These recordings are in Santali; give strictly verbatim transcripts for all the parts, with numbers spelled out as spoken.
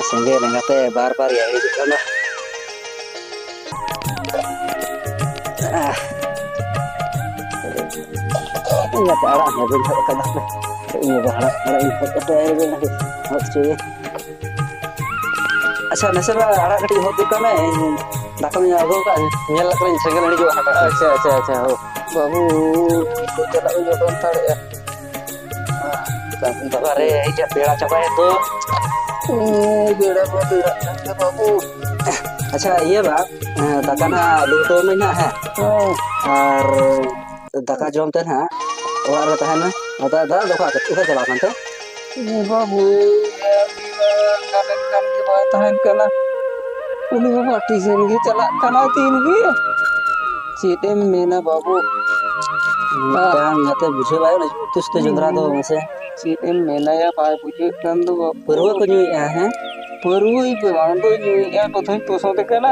ᱥᱮᱸᱜᱮᱞ ᱮᱸᱜᱟᱛᱮ ᱵᱟᱨ ᱵᱟᱨ ᱭᱟ ᱦᱤᱡᱩᱜ ᱠᱟᱱᱟ᱾ ᱟᱦ᱾ ᱮᱸᱜᱟᱛᱮ ᱟᱲᱟᱜ ᱦᱚᱸ ᱵᱟᱹᱧ ᱦᱚᱫ ᱠᱟᱫᱟ᱾ ᱤᱧ ᱵᱟᱵᱟ ᱟᱲᱟᱜ, ᱟᱲᱟᱜ ᱤᱧ ᱦᱚᱫ ᱠᱟᱛᱮ ᱦᱚᱫ ᱦᱚᱪᱚᱭᱟ᱾ ᱟᱪᱪᱷᱟ, ᱱᱟᱥᱮ ᱫᱚ ᱟᱲᱟᱜ ᱠᱟᱹᱴᱤᱡ ᱦᱚᱫ ᱜᱚᱫ ᱠᱟᱜ ᱢᱮ, ᱤᱧ ᱫᱟᱠᱟ ᱢᱟᱧ ᱟᱬᱜᱚ ᱠᱟᱜᱼᱟ, ᱧᱮᱞ ᱞᱮ ᱠᱟᱹᱱᱟᱹᱧ ᱥᱮᱸᱜᱮᱞ ᱦᱤᱡᱩᱜᱼᱟ ᱦᱟᱸᱜ᱾ ᱟᱪᱪᱷᱟ, ᱟᱪᱪᱷᱟ, ᱟᱪᱪᱷᱟ, ᱦᱳ᱾ ᱵᱟᱹᱵᱩ, ᱪᱟᱞᱟᱜ ᱤᱧ ᱚᱰᱚᱝ ᱦᱟᱛᱟᱲᱮᱜᱼᱟ᱾ ᱵᱟᱵᱟ ᱨᱮ, ᱦᱮᱡ ᱯᱮᱲᱟ ᱪᱟᱵᱟᱭᱮᱱ ᱫᱚ᱾ ᱩᱸ, ᱵᱮᱲᱟ ᱢᱟ ᱵᱮᱲᱟᱜ ᱠᱟᱱ ᱜᱮ ᱵᱟᱹᱵᱩ᱾ ᱟᱪᱪᱷᱟ, ᱤᱭᱟᱹ ᱵᱟ, ᱮᱸ, ᱫᱟᱠᱟ ᱱᱟᱦᱟᱜ ᱞᱩ ᱦᱚᱴᱚ ᱟᱹᱢᱟᱹᱧ ᱱᱟᱦᱟᱜ, ᱦᱮᱸ? ᱦᱮᱸ᱾ ᱟᱨ ᱫᱟᱠᱟ ᱡᱚᱢ ᱛᱮ ᱱᱟᱦᱟᱜ ᱚᱲᱟᱜ ᱨᱮ ᱛᱟᱦᱮᱱ ᱢᱮ᱾ ᱟᱫᱚ ᱫᱟᱫᱟ ᱫᱚ ᱚᱠᱟ, ᱚᱠᱟ ᱪᱟᱞᱟᱣ ᱠᱟᱱ ᱛᱮ? ᱩᱱᱤ ᱵᱟᱹᱵᱩ, ᱩᱱᱤ ᱢᱟ ᱚᱱᱠᱟ ᱞᱮᱱᱠᱷᱟᱱ ᱜᱮ ᱵᱟᱭ ᱛᱟᱦᱮᱱ ᱠᱟᱱᱟ᱾ ᱩᱱᱤ ᱵᱟᱵᱟ ᱴᱤᱭᱩᱥᱚᱱ ᱜᱮ ᱪᱟᱞᱟᱜ ᱠᱟᱱᱟᱭ ᱫᱤᱱ ᱜᱮ᱾ ᱪᱮᱫ ᱮᱢ ᱢᱮᱱᱟ ᱵᱟᱹᱵᱩ? ᱢᱤᱫᱴᱟᱝ ᱜᱟᱛᱮ ᱵᱩᱡᱷᱟᱹᱣ ᱵᱟᱭ ᱩᱛᱤᱥᱛᱚ ᱡᱚᱸᱫᱽᱨᱟ ᱫᱚ ᱢᱟᱥᱮ᱾ ᱪᱮᱫ ᱮᱢ ᱢᱮᱱᱟᱭᱟ, ᱵᱟᱭ ᱵᱩᱡᱷᱟᱹᱜ ᱠᱟᱱ ᱫᱚ ᱵᱟᱹᱵᱩ᱾ ᱯᱟᱹᱨᱣᱟᱹ ᱠᱚ ᱧᱩᱭᱮᱫᱼᱟ, ᱦᱮᱸ? ᱯᱟᱹᱨᱣᱟᱹ ᱫᱚ ᱵᱟᱝ ᱫᱚ ᱧᱩᱭᱮᱫᱼᱟ, ᱠᱚᱛᱷᱟᱧ ᱯᱚᱥᱚᱸᱫ ᱠᱟᱱᱟ᱾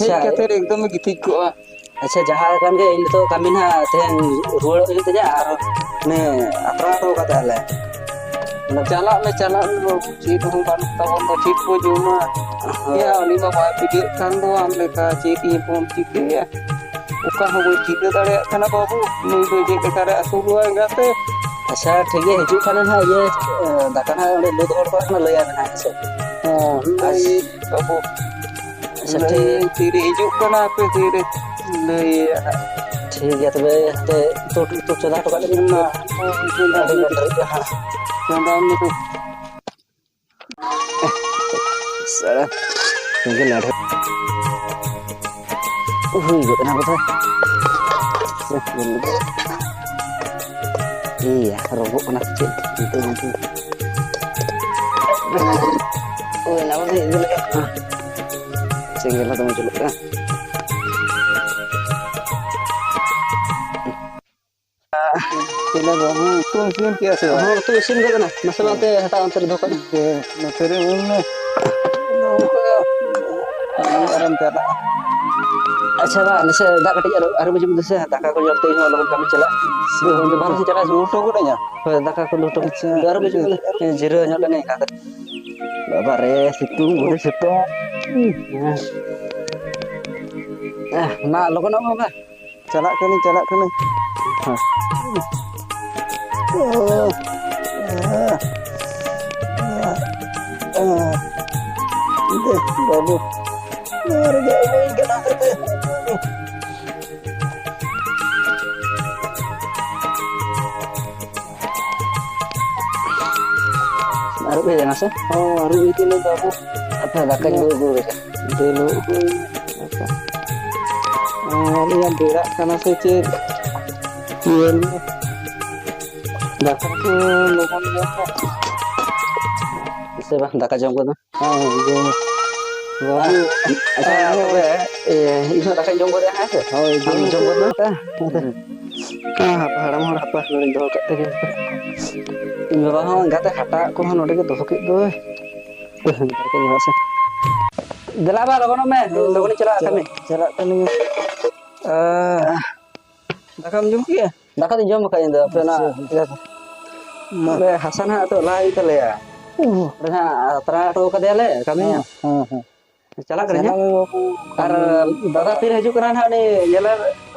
ᱦᱮᱡ ᱟᱪᱪᱷᱟ᱾ ᱠᱟᱛᱮ ᱮᱠᱫᱚᱢ ᱜᱤᱛᱤᱡ ᱠᱚᱜᱼᱟ᱾ ᱟᱪᱪᱷᱟ, ᱡᱟᱦᱟᱸ ᱠᱟᱱ ᱜᱮ, ᱤᱧ ᱱᱤᱛᱚᱜ ᱠᱟᱹᱢᱤ ᱱᱟᱦᱟᱜ ᱛᱮᱦᱮᱧ ᱨᱩᱣᱟᱹᱲᱚᱜ ᱦᱩᱭᱩᱜ ᱛᱤᱧᱟ, ᱟᱨ ᱚᱱᱮ ᱟᱛᱨᱟ ᱦᱚᱴᱚ ᱠᱟᱜ ᱛᱟᱦᱞᱮ᱾ ᱪᱟᱞᱟᱜ ᱢᱮ, ᱪᱟᱞᱟᱜ ᱢᱮ ᱵᱟᱹᱵᱩ, ᱪᱮᱫ ᱦᱚᱸ ᱵᱟᱹᱱᱩᱜ ᱛᱟᱵᱚᱱ ᱫᱚ, ᱪᱮᱫ ᱠᱚ ᱡᱚᱢᱟ? ᱦᱳᱭ᱾ ᱮᱭᱟ, ᱩᱱᱤ ᱢᱟ ᱵᱟᱭ ᱵᱩᱡᱷᱟᱹᱜ ᱠᱟᱱ ᱫᱚ, ᱟᱢ ᱞᱮᱠᱟ ᱪᱮᱫ ᱤᱧ ᱵᱚᱱ ᱪᱤᱠᱟᱹᱭᱟ? ᱚᱠᱟ ᱦᱚᱸ ᱵᱟᱹᱧ ᱴᱷᱤᱠᱟᱹ ᱫᱟᱲᱮᱭᱟᱜ ᱠᱟᱱᱟ ᱵᱟᱹᱵᱩ, ᱱᱩᱭ ᱫᱚ ᱪᱮᱫ ᱞᱮᱠᱟᱨᱮ ᱟᱹᱥᱩᱞᱚᱜᱼᱟ ᱮᱸᱜᱟᱛᱮ? ᱟᱪᱪᱷᱟ, ᱴᱷᱤᱠ ᱜᱮᱭᱟ, ᱦᱤᱡᱩᱜ ᱠᱷᱟᱱᱮ ᱱᱟᱦᱟᱜ ᱤᱭᱟᱹ, ᱮ, ᱫᱟᱠᱟ ᱱᱟᱦᱟᱜ ᱚᱸᱰᱮ ᱞᱩ ᱫᱚᱦᱚ ᱦᱚᱴᱚ ᱠᱟᱜ ᱠᱟᱱᱟ, ᱞᱟᱹᱭᱟᱭ ᱢᱮ ᱱᱟᱦᱟᱜ, ᱦᱮᱸ ᱥᱮ? ᱦᱚᱸ, ᱟᱪᱪᱷᱟ᱾ ᱞᱟᱹᱭ ᱵᱟᱹᱵᱩ᱾ ᱟᱪᱪᱷᱟ, ᱞᱟᱹᱭ ᱴᱷᱤᱠ᱾ ᱛᱤᱨᱮ ᱦᱤᱡᱩᱜ ᱠᱟᱱᱟ ᱦᱟᱯᱮ ᱛᱤᱨᱮ ᱞᱟᱹᱭᱟ ᱦᱟᱸᱜ᱾ ᱴᱷᱤᱠ ᱜᱮᱭᱟ, ᱛᱚᱵᱮ ᱦᱟᱱᱛᱮ ᱩᱛᱩ, ᱩᱛᱩ ᱪᱚᱸᱫᱟ ᱦᱚᱴᱚ ᱠᱟᱜ ᱞᱟᱹᱜᱤᱫ ᱢᱟ᱾ ᱦᱚᱸ, ᱩᱛᱩ ᱪᱚᱸᱫᱟ ᱟᱹᱰᱤ ᱢᱮ᱾ ᱜᱟᱱ ᱨᱮ, ᱦᱮᱸ᱾ ᱪᱚᱸᱫᱟ ᱢᱮ᱾ ᱥᱟᱞᱟ, ᱥᱮᱸᱜᱮᱞ ᱞᱟᱴᱷᱮ᱾ ᱦᱩᱭ ᱜᱚᱫ ᱮᱱᱟ ᱵᱚᱫᱷᱚᱭ᱾ ᱮᱭᱟ, ᱨᱚᱸᱜᱚᱜ ᱠᱟᱱᱟ ᱥᱮ ᱪᱮᱫ? ᱱᱤᱛᱚᱜ ᱱᱤᱛᱚᱜ᱾ ᱦᱩᱭ ᱮᱱᱟ ᱵᱚᱫᱷᱚᱭ, ᱤᱫᱤ ᱞᱮᱠᱟ᱾ ᱥᱮᱸᱜᱮᱞ ᱦᱚᱸ ᱫᱚᱢᱮ ᱡᱩᱞᱩᱜ ᱠᱟᱱᱟ᱾ ᱪᱮᱞᱮ ᱵᱟᱹᱵᱩ, ᱩᱛᱩ ᱤᱥᱤᱱ ᱠᱮᱜᱼᱟ ᱥᱮ ᱵᱟᱝ? ᱦᱚᱸ, ᱩᱛᱩ ᱤᱥᱤᱱ ᱜᱮ ᱠᱟᱱᱟ᱾ ᱱᱟᱥᱮ ᱱᱟᱜ ᱚᱱᱛᱮ ᱦᱟᱴᱟᱜ ᱚᱱᱛᱮ ᱨᱮ ᱫᱚᱦᱚ ᱠᱟᱜ ᱢᱮ᱾ ᱦᱮᱸ, ᱱᱚᱛᱮ ᱨᱮ ᱩᱱ ᱢᱮ᱾ ᱟᱨᱮᱢ ᱪᱟᱞᱟᱜᱼᱟ᱾ ᱟᱪᱪᱷᱟ, ᱵᱟ, ᱱᱟᱥᱮ ᱫᱟᱜ ᱠᱟᱹᱴᱤᱡ ᱟᱨᱚ, ᱟᱨᱚ ᱵᱩᱡᱩᱜ ᱢᱮ ᱥᱮ, ᱫᱟᱠᱟ ᱠᱚ ᱡᱚᱢ ᱛᱮ ᱤᱧ ᱦᱚᱸ ᱞᱚᱜᱚᱱ ᱠᱟᱹᱢᱤ ᱪᱟᱞᱟᱜ᱾ ᱥᱮ ᱵᱟᱨᱦᱮ ᱥᱮᱫ ᱪᱟᱞᱟᱜ ᱦᱩᱭᱩᱜᱼᱟ᱾ ᱞᱩᱴᱩ ᱜᱚᱫ ᱟᱹᱧᱟ? ᱦᱳᱭ, ᱫᱟᱠᱟ ᱠᱚ ᱞᱩᱴᱩ᱾ ᱟᱪᱪᱷᱟ᱾ ᱟᱨᱚ ᱵᱩᱡᱩᱜ ᱢᱮ, ᱡᱤᱨᱟᱹᱣ ᱧᱚᱜ ᱞᱮᱱᱟᱹᱧ ᱮᱱᱠᱷᱟᱱ ᱫᱚ᱾ ᱵᱟᱵᱟ ᱨᱮ, ᱥᱤᱛᱩᱝ, ᱵᱩᱨᱩ ᱥᱤᱛᱩᱝ᱾ ᱮ, ᱢᱟ, ᱞᱚᱜᱚᱱᱚᱜ ᱢᱮ, ᱵᱟᱵᱟ᱾ ᱪᱟᱞᱟᱜ ᱠᱟᱹᱱᱟᱹᱧ, ᱪᱟᱞᱟᱜ ᱠᱟᱹᱱᱟᱹᱧ᱾ ᱫᱮ, ᱵᱟᱹᱵᱩ, ᱱᱚᱣᱟ ᱨᱮᱜᱮ ᱟᱹᱜᱩᱭ ᱠᱟᱱᱟ ᱥᱮ ᱪᱮᱫ? ᱟᱹᱨᱩᱵ ᱦᱮᱡ ᱮᱱᱟ ᱥᱮ? ᱦᱚᱸ, ᱟᱹᱨᱩᱵ ᱤᱫᱤ ᱞᱮᱱ ᱫᱚ ᱟᱵᱚ᱾ ᱟᱯᱮ ᱫᱟᱠᱟᱧ ᱞᱩ ᱟᱹᱜᱩ ᱨᱮ᱾ ᱫᱮᱞᱳ ᱟᱹᱜᱩ᱾ ᱟᱨ ᱤᱧᱟᱹᱜ ᱵᱮᱲᱟᱜ ᱠᱟᱱᱟ ᱥᱮ ᱪᱮᱫ? ᱧᱮᱞ ᱢᱮ᱾ ᱫᱟᱠᱟ ᱠᱚ ᱞᱚᱜᱚᱱ ᱧᱚᱜ ᱥᱮ ᱵᱟᱝ? ᱫᱟᱠᱟ ᱡᱚᱢ ᱠᱚᱫᱚ? ᱦᱮᱸ, ᱡᱚᱢ᱾ ᱵᱟᱹᱵᱩ, ᱟᱪᱪᱷᱟ, ᱛᱚᱵᱮ, ᱮ, ᱤᱧ ᱦᱚᱸ ᱫᱟᱠᱟᱧ ᱡᱚᱢ ᱜᱚᱫᱟ, ᱦᱮᱸ ᱥᱮ? ᱦᱳᱭ, ᱟᱢ ᱡᱚᱢ ᱡᱚᱢ ᱜᱚᱫ ᱢᱮ᱾ ᱦᱮᱸ, ᱦᱟᱯ-, ᱦᱟᱲᱟᱢ ᱦᱚᱲ ᱦᱟᱯᱟ ᱱᱚᱰᱮᱧ ᱫᱚᱦᱚ ᱠᱟᱜ ᱛᱟᱭᱟ᱾ ᱤᱧ ᱵᱟᱵᱟ ᱦᱚᱸ ᱮᱸᱜᱟᱛᱮ ᱦᱟᱴᱟᱜ ᱠᱚᱦᱚᱸ ᱱᱚᱰᱮ ᱜᱮ ᱫᱚᱦᱚ ᱠᱮᱫ ᱫᱚᱭ᱾ ᱫᱮᱞᱟ ᱵᱟ, ᱞᱚᱜᱚᱱᱚᱜ ᱢᱮ, ᱦᱳᱭ, ᱞᱚᱜᱚᱱᱤᱧ ᱪᱟᱞᱟᱜᱼᱟ ᱪᱟᱞᱟᱜ, ᱠᱟᱹᱢᱤ᱾ ᱪᱟᱞᱟᱜ ᱠᱟᱹᱱᱟᱹᱧ᱾ ᱟᱸ, ᱫᱟᱠᱟᱢ ᱡᱚᱢ ᱠᱮᱜᱼᱟ? ᱫᱟᱠᱟ ᱫᱚᱧ ᱡᱚᱢ ᱟᱠᱟᱫ ᱤᱧ ᱫᱚ, ᱟᱯᱮ ᱚᱱᱟ ᱟᱪᱪᱷᱟ᱾ ᱤᱭᱟᱹ, ᱢᱟ᱾ ᱚᱸᱰᱮ ᱦᱟᱥᱟ ᱱᱟᱦᱟᱜ ᱱᱤᱛᱚᱜ ᱞᱟᱦᱟ ᱦᱩᱭᱩᱜ ᱛᱟᱞᱮᱭᱟ᱾ ᱚ᱾ ᱚᱸᱰᱮ ᱱᱟᱦᱟᱜ ᱟᱛᱨᱟ ᱦᱚᱴᱚ ᱠᱟᱫᱮᱭᱟᱞᱮ ᱠᱟᱹᱢᱤᱭᱟᱹ᱾ ᱦᱮᱸ, ᱦᱮᱸ, ᱦᱮᱸ᱾ ᱪᱟᱞᱟᱜ ᱠᱟᱹᱱᱟᱹᱧ ᱦᱟᱸᱜ᱾ ᱪᱟᱞᱟᱜ ᱢᱮ ᱵᱟᱹᱵᱩ, ᱟᱨ ᱠᱟᱹᱢᱤ ᱫᱟᱫᱟ ᱫᱟᱫᱟ ᱛᱤᱨᱮ ᱦᱤᱡᱩᱜ ᱠᱟᱱᱟ ᱱᱟᱦᱟᱜ, ᱩᱱᱤ ᱧᱮᱞᱮ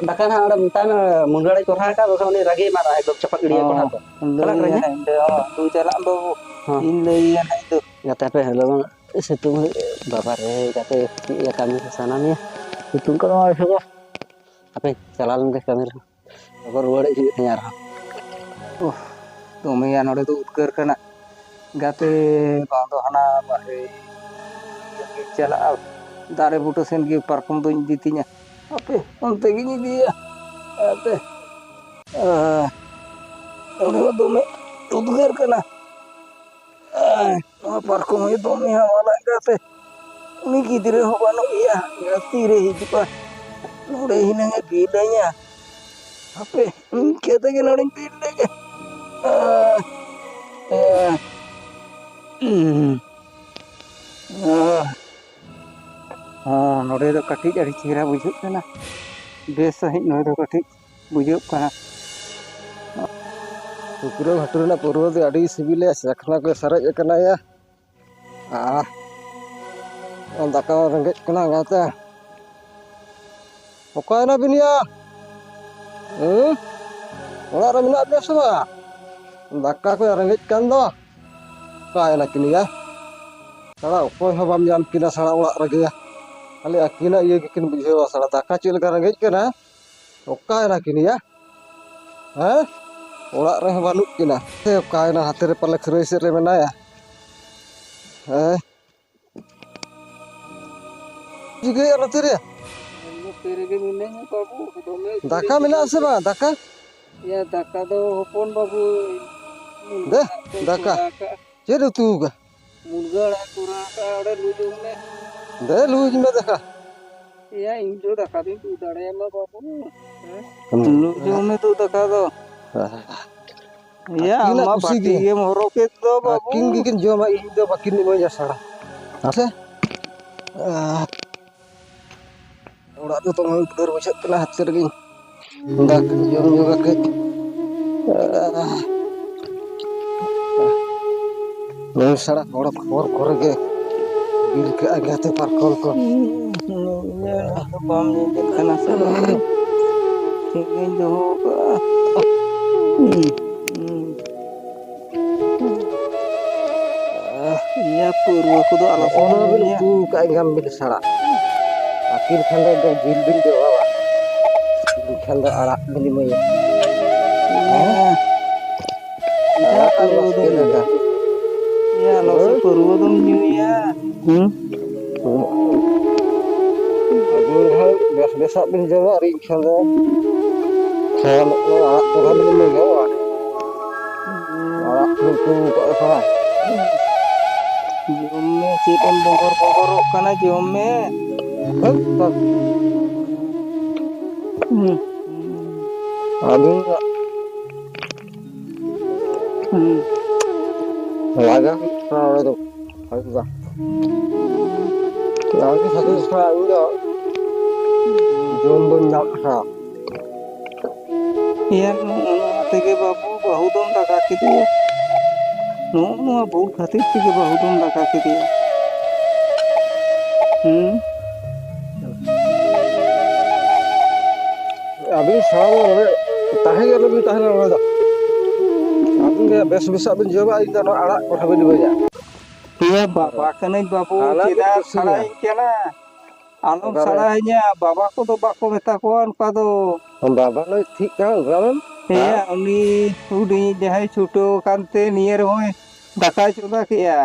ᱫᱟᱠᱟ ᱱᱟᱦᱟᱜ ᱚᱸᱰᱮ ᱢᱮᱛᱟᱭ ᱢᱮ, ᱢᱩᱱᱜᱟᱹ ᱟᱲᱮ ᱠᱚᱨᱦᱟ ᱟᱠᱟᱫ, ᱵᱟᱠᱷᱟᱱ ᱩᱱᱤ ᱨᱟᱹᱜᱤ ᱮᱢᱟᱱᱚᱜᱼᱟ ᱮᱠᱫᱚᱢ ᱪᱟᱯᱟᱫ ᱜᱤᱰᱤᱭᱟ ᱠᱚᱲᱦᱟ ᱠᱚ᱾ ᱦᱚᱸ, ᱪᱟᱞᱟᱜ ᱞᱟᱹᱭ ᱠᱟᱹᱱᱟᱹᱧ ᱟᱭ ᱦᱟᱸᱜ᱾ ᱦᱟᱸᱜ ᱤᱧ ᱫᱚ᱾ ᱦᱚᱸ᱾ ᱤᱧ ᱞᱟᱹᱭ ᱟᱭᱟ ᱦᱟᱸᱜ ᱤᱧ ᱫᱚ᱾ ᱜᱟᱛᱮ ᱦᱟᱯᱮ ᱞᱚᱜᱚᱱ ᱥᱤᱛᱩᱝ ᱦᱩᱭᱩᱜ, ᱵᱟᱵᱟ ᱨᱮ, ᱜᱟᱛᱮ ᱪᱮᱫ ᱭᱟ ᱠᱟᱹᱢᱤ ᱥᱟᱱᱟ ᱢᱮᱭᱟ? ᱥᱤᱛᱩᱝ ᱠᱟᱱᱟ ᱟᱨ ᱥᱮ ᱵᱟᱝ? ᱦᱟᱯᱮ ᱪᱟᱞᱟᱣ ᱞᱮᱱ ᱜᱮ ᱠᱟᱹᱢᱤ ᱨᱮᱦᱚᱸ᱾ ᱞᱚᱜᱚᱱ ᱨᱩᱣᱟᱹᱲ ᱦᱮᱡ ᱦᱩᱭᱩᱜ ᱛᱤᱧᱟ ᱟᱨᱦᱚᱸ᱾ ᱩᱦ, ᱫᱚᱢᱮᱭᱟ ᱱᱚᱰᱮ ᱫᱚ ᱩᱫᱽᱜᱟᱹᱨ ᱠᱟᱱᱟ᱾ ᱜᱟᱛᱮ ᱵᱟᱝ ᱫᱚ ᱦᱟᱱᱟ ᱵᱟᱦᱨᱮ ᱪᱟᱞᱟᱜᱼᱟ, ᱫᱟᱨᱮ ᱵᱩᱴᱟᱹ ᱥᱮᱱ ᱜᱮ ᱯᱟᱨᱠᱚᱢ ᱫᱚᱧ ᱤᱫᱤ ᱛᱤᱧᱟ᱾ ᱦᱟᱯᱮ, ᱚᱱᱛᱮ ᱜᱤᱧ ᱤᱫᱤᱭᱟ᱾ ᱦᱟᱯᱮ᱾ ᱟᱦ, ᱱᱚᱰᱮ ᱢᱟ ᱫᱚᱢᱮ ᱩᱫᱽᱜᱟᱹᱨ ᱠᱟᱱᱟ᱾ ᱟᱦ, ᱱᱚᱣᱟ ᱯᱟᱨᱠᱚᱢ ᱦᱚᱸ ᱫᱚᱢᱮ ᱦᱟᱣᱟ ᱞᱟᱜᱟᱛᱮ᱾ ᱩᱱᱤ ᱜᱤᱫᱽᱨᱟᱹ ᱦᱚᱸ ᱵᱟᱹᱱᱩᱜ ᱮᱭᱟ, ᱛᱤᱨᱮ ᱦᱤᱡᱩᱜᱼᱟ? ᱱᱚᱰᱮ ᱦᱤᱱᱟᱹᱝ ᱮ ᱵᱤᱞᱟᱹᱧᱟ᱾ ᱦᱟᱯᱮ, ᱤᱱᱠᱟᱹ ᱛᱮᱜᱮ ᱱᱚᱰᱮᱧ ᱵᱤᱞ ᱞᱮᱜᱮ᱾ ᱟᱦ, ᱟᱦ, ᱩᱦ᱾ ᱦᱚᱸ, ᱱᱚᱰᱮ ᱫᱚ ᱠᱟᱹᱴᱤᱡ ᱟᱹᱰᱤ ᱪᱮᱦᱨᱟ ᱵᱩᱡᱷᱟᱹᱜ ᱠᱟᱱᱟ, ᱵᱮᱥ ᱥᱟᱺᱦᱤᱡ ᱱᱚᱰᱮ ᱫᱚ ᱠᱟᱹᱴᱤᱡ ᱵᱩᱡᱷᱟᱹᱜ ᱠᱟᱱᱟ᱾ ᱥᱩᱠᱨᱟᱹ ᱜᱷᱟᱹᱴᱩ ᱨᱮᱱᱟᱜ ᱯᱟᱹᱨᱣᱟᱹ ᱫᱚ ᱟᱹᱰᱤ ᱥᱤᱵᱤᱞᱟ, ᱪᱟᱠᱷᱱᱟ ᱠᱚ ᱥᱟᱨᱮᱡ ᱟᱠᱟᱱᱟ ᱭᱟ᱾ ᱟᱦ, ᱫᱟᱠᱟ ᱨᱮᱸᱜᱮᱡ ᱠᱟᱱᱟ ᱮᱸᱜᱟᱛᱮ᱾ ᱚᱠᱟᱭᱮᱱᱟ ᱵᱤᱱ ᱭᱟ? ᱦᱮᱸ? ᱚᱲᱟᱜ ᱨᱮ ᱢᱮᱱᱟᱜ ᱵᱤᱱᱟ ᱥᱮ ᱵᱟᱝ? ᱫᱟᱠᱟ ᱠᱚ ᱨᱮᱸᱜᱮᱡ ᱠᱟᱱ ᱫᱚ᱾ ᱚᱠᱟᱭᱮᱱᱟ ᱠᱤᱱ ᱭᱟ? ᱥᱟᱲᱟ ᱚᱠᱚᱭ ᱦᱚᱸ ᱵᱟᱢ ᱧᱟᱢ ᱠᱤᱱᱟ ᱥᱟᱲᱟ ᱚᱲᱟᱜ ᱨᱮᱜᱮ᱾ ᱠᱷᱟᱹᱞᱤ ᱟᱹᱠᱤᱱᱟᱜ ᱤᱭᱟᱹ ᱜᱮᱠᱤᱱ ᱵᱩᱡᱷᱟᱹᱣᱟ ᱥᱟᱲᱟ᱾ ᱫᱟᱠᱟ ᱪᱮᱫ ᱞᱮᱠᱟ ᱨᱮᱸᱜᱮᱡ ᱠᱟᱱᱟ? ᱚᱠᱟᱭᱮᱱᱟ ᱠᱤᱱ ᱭᱟ? ᱦᱮᱸ? ᱚᱲᱟᱜ ᱨᱮᱦᱚᱸ ᱵᱟᱹᱱᱩᱜ ᱠᱤᱱᱟ᱾ ᱥᱮ ᱚᱠᱟᱭᱮᱱᱟ? ᱦᱟᱛᱮ ᱨᱮ ᱯᱟᱞᱮ ᱠᱷᱟᱹᱨᱟᱹᱭ ᱥᱮᱫ ᱨᱮ ᱢᱮᱱᱟᱭᱟ᱾ ᱦᱮᱸ? ᱪᱤᱠᱟᱹᱭᱮᱫᱼᱟ ᱱᱚᱛᱮ ᱨᱮ? ᱱᱚᱛᱮ ᱨᱮᱜᱮ ᱢᱤᱱᱟᱹᱧᱟ ᱵᱟᱹᱵᱩ, ᱫᱚᱢᱮ ᱫᱟᱠᱟ ᱢᱮᱱᱟᱜᱼᱟ ᱥᱮ ᱵᱟᱝ? ᱫᱟᱠᱟ? ᱭᱟ, ᱫᱟᱠᱟ ᱫᱚ ᱦᱚᱯᱚᱱ ᱵᱟᱹᱵᱩ ᱫᱮ, ᱫᱟᱠᱟ᱾ ᱠᱚᱨᱟᱣ ᱠᱟᱜᱼᱟ᱾ ᱪᱮᱫ ᱩᱛᱩ ᱟᱠᱟᱫ? ᱢᱩᱱᱜᱟᱹ ᱟᱲᱟᱜ ᱠᱚᱨᱟᱣ ᱠᱟᱜᱼᱟ, ᱚᱸᱰᱮ ᱞᱩ ᱡᱚᱢ ᱢᱮ᱾ ᱫᱮ, ᱞᱩ ᱡᱚᱢ ᱢᱮ ᱫᱟᱠᱟ᱾ ᱭᱟ, ᱤᱧ ᱫᱚ ᱫᱟᱠᱟ ᱫᱚᱧ ᱞᱩ ᱫᱟᱲᱮᱭᱟᱢᱟ ᱵᱟᱹᱵᱩ᱾ ᱦᱮᱸ? ᱦᱩᱸ᱾ ᱞᱩ ᱡᱚᱢ ᱢᱮ ᱛᱚ ᱫᱟᱠᱟ ᱫᱚ᱾ ᱦᱮᱸ᱾ ᱭᱟ, ᱟᱹᱠᱤᱱᱟᱜ ᱟᱢ ᱢᱟ ᱠᱩᱥᱤ ᱯᱟᱹᱴᱤ ᱜᱮ᱾ ᱜᱮᱢ ᱦᱚᱨᱚᱜ ᱠᱮᱫ ᱫᱚ ᱵᱟᱹᱵᱩ᱾ ᱟᱹᱠᱤᱱ ᱜᱮᱠᱤᱱ ᱡᱚᱢᱟ, ᱤᱧ ᱫᱚ ᱵᱟᱹᱠᱤᱱ ᱤᱢᱟᱹᱧᱟ ᱥᱟᱲᱟ᱾ ᱢᱟᱥᱮ᱾ ᱟᱦ, ᱚᱲᱟᱜ ᱫᱚ ᱫᱚᱢᱮ ᱩᱫᱽᱜᱟᱹᱨ ᱵᱩᱡᱷᱟᱹᱜ ᱠᱟᱱᱟ, ᱦᱟᱛᱮ ᱨᱮᱜᱮᱧ ᱫᱟᱠᱟᱧ ᱡᱚᱢ ᱧᱚᱜᱟ ᱠᱟᱹᱡ᱾ ᱟᱦ, ᱱᱩᱭ ᱥᱟᱲᱟ ᱦᱚᱲ ᱠᱷᱚᱵᱚᱨ ᱠᱚᱨᱮ ᱜᱮ ᱵᱤᱞ ᱠᱟᱜᱼᱟ ᱜᱟᱛᱮ ᱯᱟᱨᱠᱚᱢ ᱠᱚ᱾ ᱧᱮᱞ ᱫᱚ ᱵᱟᱢ ᱧᱮᱧᱮᱞ ᱠᱟᱱᱟ ᱥᱮ ᱵᱟᱝ? ᱴᱷᱤᱠ ᱜᱤᱧ ᱫᱚᱦᱚ ᱠᱟᱜᱼᱟ᱾ ᱤᱭᱟᱹ ᱯᱟᱹᱨᱣᱟᱹ ᱠᱚᱫᱚ ᱟᱞᱚ ᱚᱱᱟ ᱵᱤᱱ ᱧᱩᱭᱟ᱾ ᱩᱛᱩ ᱠᱟᱜ ᱜᱮᱭᱟᱢ ᱵᱤᱱ ᱥᱟᱲᱟ᱾ ᱟᱹᱠᱤᱞ ᱠᱷᱟᱱ ᱫᱚ ᱮᱠᱫᱚᱢ ᱡᱤᱞ ᱵᱤᱱ ᱡᱚᱢᱟ ᱵᱟᱝ? ᱮᱱᱠᱷᱟᱱ ᱫᱚ ᱟᱲᱟᱜ ᱵᱤᱱ ᱮᱢᱟᱹᱧᱟ᱾ ᱦᱮᱸ? ᱟᱲᱟᱜ ᱯᱟᱹᱨᱣᱟᱹ ᱵᱟᱥᱠᱮ ᱫᱚᱢ ᱫᱟᱠᱟ᱾ ᱧᱩᱭᱟ᱾ ᱤᱭᱟᱹ ᱟᱞᱚ ᱥᱮ ᱦᱮᱸ? ᱯᱟᱹᱨᱣᱟᱹ ᱫᱚᱢ ᱧᱩᱭᱟ᱾ ᱦᱩᱸ? ᱟᱹᱵᱤᱱ ᱦᱚᱸ ᱵᱮᱥ ᱵᱮᱥᱟᱜ ᱵᱤᱱ ᱡᱚᱢᱟ ᱟᱨ ᱤᱧ ᱴᱷᱮᱱ ᱫᱚ ᱠᱷᱟᱱ ᱟᱲᱟᱜ ᱠᱚᱦᱚᱸ ᱵᱤᱱ ᱮᱢᱟᱹᱧᱟ ᱵᱟᱝ? ᱟᱲᱟᱜ ᱠᱚ ᱩᱛᱩ ᱠᱟᱜ ᱠᱷᱟᱱ᱾ ᱡᱚᱢ ᱢᱮ, ᱪᱮᱫ ᱮᱢ ᱵᱚᱸᱜᱚᱨ ᱵᱚᱸᱜᱚᱨᱚᱜ ᱠᱟᱱᱟ, ᱡᱚᱢ ᱢᱮ᱾ ᱦᱮᱸ, ᱛᱚ᱾ ᱦᱩᱸ᱾ ᱟᱹᱵᱤᱱ ᱫᱚ ᱦᱩᱸ᱾ ᱞᱟᱜᱟ ᱦᱩᱭᱩᱜ ᱠᱟᱱᱟ ᱚᱸᱰᱮ ᱫᱚ᱾ ᱦᱩᱭᱩᱜᱼᱟ᱾ ᱞᱟᱜᱟ ᱦᱩᱭᱩᱜ ᱠᱟᱱᱟ, ᱤᱧ ᱫᱚ ᱡᱚᱢ ᱵᱟᱹᱧ ᱧᱟᱢ ᱠᱟᱱᱟ᱾ ᱮᱭᱟ, ᱱᱚᱜᱼᱚ ᱱᱚᱣᱟ ᱛᱮᱜᱮ ᱵᱟᱹᱵᱩ, ᱵᱟᱹᱦᱩ ᱫᱚᱢ ᱫᱟᱜᱟ ᱠᱮᱫᱮᱭᱟ᱾ ᱱᱚᱜᱼᱚ ᱱᱚᱣᱟ ᱵᱷᱩᱞ ᱠᱷᱟᱹᱛᱤᱨ ᱛᱮᱜᱮ ᱵᱟᱹᱦᱩ ᱫᱚᱢ ᱫᱟᱠᱟ ᱠᱮᱫᱮᱭᱟ᱾ ᱦᱩᱸ? ᱟᱹᱵᱤᱱ ᱥᱟᱶ ᱫᱚ ᱱᱚᱰᱮ ᱛᱟᱦᱮᱸ ᱜᱮ ᱟᱞᱚᱵᱤᱱ ᱛᱟᱦᱮᱱᱟ ᱱᱚᱰᱮ ᱫᱚ᱾ ᱟᱹᱵᱤᱱ ᱜᱮ ᱵᱮᱥ ᱵᱮᱥᱟᱜ ᱵᱤᱱ ᱡᱚᱢᱟ, ᱤᱧ ᱫᱚ ᱱᱚᱣᱟ ᱟᱲᱟᱜ ᱠᱚᱲᱦᱟ ᱵᱤᱱ ᱤᱢᱟᱹᱧᱟ᱾ ᱤᱭᱟᱹ ᱵᱟᱵᱟ ᱠᱟᱹᱱᱟᱹᱧ ᱵᱟᱹᱵᱩ, ᱟᱲᱟᱜ ᱪᱮᱫᱟᱜ ᱵᱤᱱ ᱠᱩᱥᱤᱭᱟ᱾ ᱥᱟᱲᱟᱭᱤᱧ ᱠᱟᱱᱟ? ᱟᱞᱚᱢ ᱚᱠᱟᱨᱮ? ᱥᱟᱲᱟᱭᱤᱧᱟ, ᱵᱟᱵᱟ ᱠᱚᱫᱚ ᱵᱟᱠᱚ ᱢᱮᱛᱟ ᱠᱚᱣᱟ ᱚᱱᱠᱟ ᱫᱚ᱾ ᱵᱟᱵᱟ ᱱᱩᱭ ᱴᱷᱤᱠ ᱠᱟᱱᱟ ᱜᱨᱟᱢᱮᱢ? ᱦᱮᱸ, ᱦᱮᱸ? ᱩᱱᱤ ᱦᱩᱰᱤᱧ ᱡᱟᱦᱟᱸᱭ ᱪᱷᱩᱴᱟᱹᱣ ᱟᱠᱟᱱ ᱛᱮ ᱱᱤᱭᱟᱹ ᱨᱮᱦᱚᱸᱭ ᱫᱟᱠᱟᱭ ᱪᱚᱸᱫᱟ ᱠᱮᱜᱼᱟ,